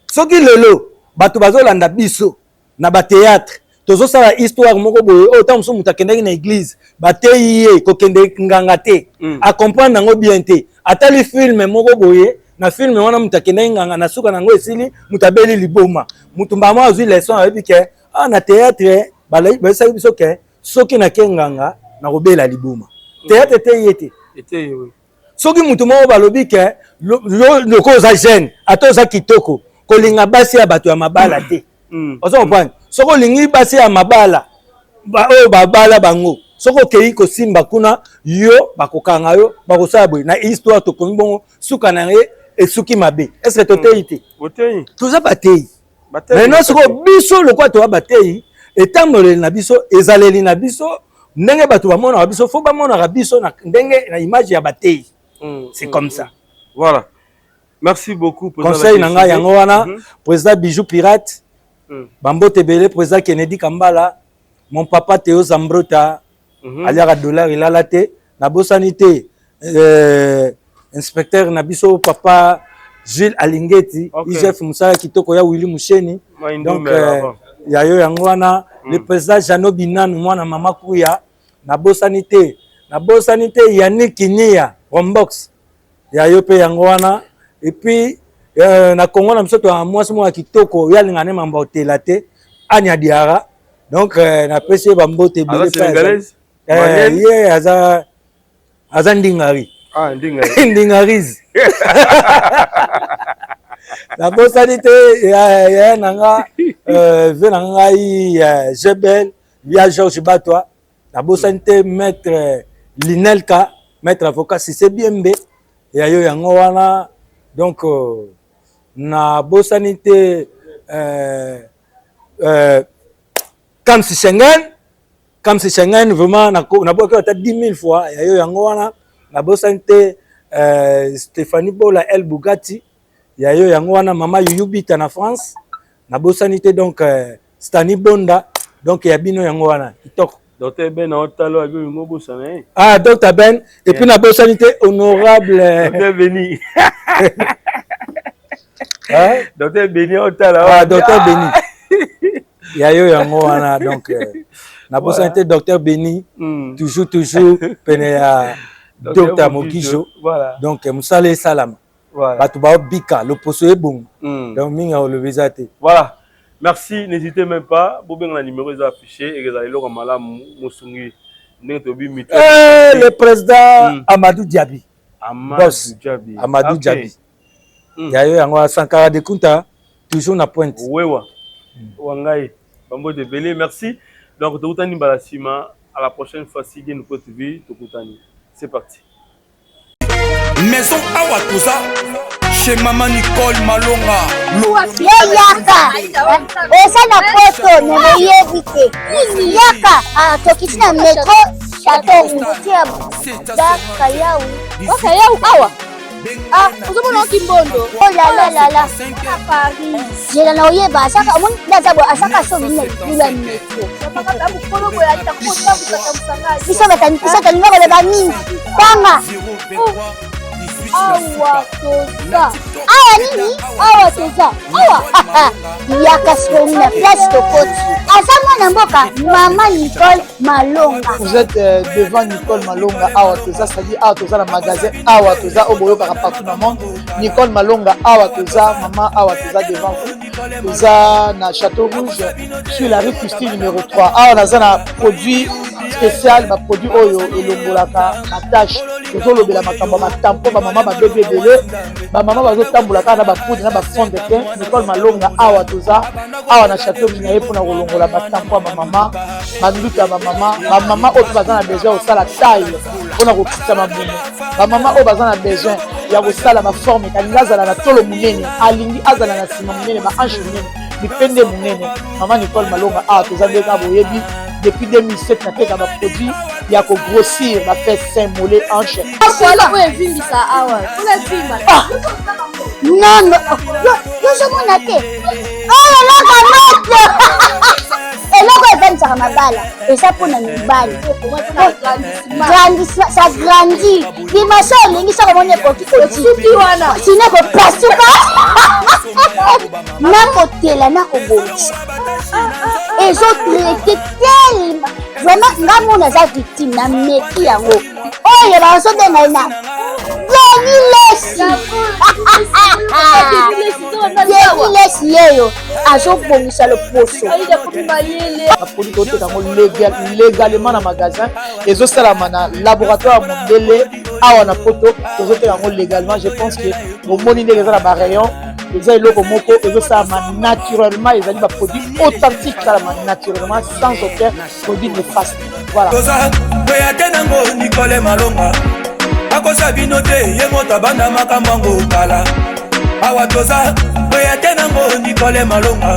Soki lelo bato bazolanda biso na bathéâtre, tozosala histoire moko boye oyo ntango mosusu moto akendaki na église, bateyi ye kokende nganga te, acomprendre yango bien te, atali film moko boye, na film wana moto akendaki nganga, na suka nango esili moto abeli liboma. Moto mbama azwi leçon, ayebi ke ah, na théâtre bayebisaki biso ke soki nake nganga nakobela liboma. Théâtre te, ye te. Soki moto moko balobi ke loko oza jeune, ata oza kitoko, kolinga basi ya bato ya mabala te. Oza comprendre? Soki olingi basi ya mabala oyo babala bango, soki okei kosimba kuna, yo bakokanga yo, bakosala boye. Na histoire tokomi bongo, suka na ye esuki mabe. Est ce que toteyi te? Toza bateyi. Maintenant sikoyo biso lokola toza bateyi, etamboleli na biso, ezaleli na biso, ndenge bato bamonaka biso, faut bamonaka biso na ndenge na image ya bateyi. C'est comme ça. Voilà, merci beaucoup. Conseil na ngai yango wana. Président Bijou Pirate, bambote ebele. Président Kennedy Kambala, mon papa Théo Zambrota, aliaka dollar elala te. Nabosani te inspecteur na biso, papa Jules Alingeti, IGF, mosala kitoko ya Willy Musheni. Donc ya yo yango wana. Le président Jano Binanu, mwana mama Kuya, nabosani te. Nabosani te Yannick Kinia Rombox, ya yo mpe yango wana. Et puis na Congo na biso toya mwasi moko ya kitoko, yo alinga ne mambo otela te, Ania Diara. Donc napesi ye bambote ebele. Ye aza ndingari. Ah, ndingari. Ndingarize. Nabosani te ya na nga ve na ngai Jebel ya George Batwa. Nabosani te maître Linelka, maître avocat Sise Biembe, ya yo yango wana. Donc nabosani te Kamsi Schengen, Kamsi Schengen, vraiment nabwaki ata 10 000 fois, ya yo yango wana. Nabosani te Stéphanie Bola El Bugatti, ya yo yango wana. Mama Yuyu Bita na France, nabosani te. Donc Stani Bonda, donc ya bino yango wana, kitoko. Docteur Ben aotalo abi olingo obosana ye. Ah, Docteur Ben. Et puis nabosani te honorable Docteur Beni. Hein? Docteur Beni aotala. Ah, Docteur Beni, ya yo yango wana. Donc nabosani te Docteur Beni, toujours toujours pene ya Docteur Mokijo. Donc mosala esalama, bato baobika loposo ebonga. Donc mingi olobi eza te. Voilà. Merci, n'hésitez même pas. Bobenga na numéro eza affiché et ezala eloko malamu mosungi ndenge tobi mito. Eh, le président Amadou Diaby. Boss Amadou okay. Djabi. Ya yo yango Sankara de Kunta toujours na pointe. Wewa. Wangai. Bambo de Belé, merci. Donc tokutani mbala sima à la prochaine fois si Dieu nous prête vie, tokutani. C'est parti. Maison awa toza chez Maman Nicole Malonga. Yo yaka oza na poto me boyebi te yaka ah, tokiti na metro chateau rouge ya bakayau bakayau awa ah ozomona okimbondo oh la la la la paris zela na oyeba asaka omoni nde aza boye asaka so bino na ya metro biso biso tolinga koloba mingi tanga awa toza awa nini awa toza awa yaka sikoyo na place tokoti aza mwana mboka mama Nicole Malonga. Vous êtes euh, devant Nicole Malonga awa toza c'est-à-dire awa toza na magasin awa toza oyo boyokaka partout na monde Nicole Malonga awa toza mama awa toza devant vous toza na Château Rouge sur la rue Christine numéro 3 awa naza na produit spécial ba produit oyo elongolaka ba tache tozolobela makambo ya batampo bamama babebi ebele bamama bazotambola kaka na bapoudre na bafond de teint Nicole Malonga awa toza awa na chateau na ye mpona kolongola batampo ya bamama banduta ya bamama bamama oyo mpe baza na besoin ya kosala taille mpona kokitisa mabumu bamama oyo baza na besoin ya kosala baforme alingi azala na tolo monene alingi azala na nsima monene bahanche monene mipende monene mama Nicole Malonga awa toza nde kaka boyebi depuis 2007 nateka baproduit ya kogrossir bafesse sein mollet hanche oyo evimbisa awa ah! non yozomona te oyo eloko moto eloko evandisaka mabala eza mpo na mibali ça grandit dimension olingi soko omoni ekoki osuki wana sino ekopasuka nakotela nakobongisa ezotraite telema vraiment nga mona aza victime na meki yango oyo bazobenga ye na Denis Lessi Denis Lessi yeyo azobongisa loposo baproduit toteka yango légalement na magasin ezosalama na laboratoire ya mondele awa na poto tozoteka yango légalement je pense que bomoni ndenge eza na barayon eza eloko moko ezosalama naturellement ezali baproduit authentique esalama naturellement sans aucun produit néfaste voilà toza kweya te nango Nicole Malonga akosa bino te ye moto abanda makambo yango kala awa toza kweya te nango Nicole Malonga.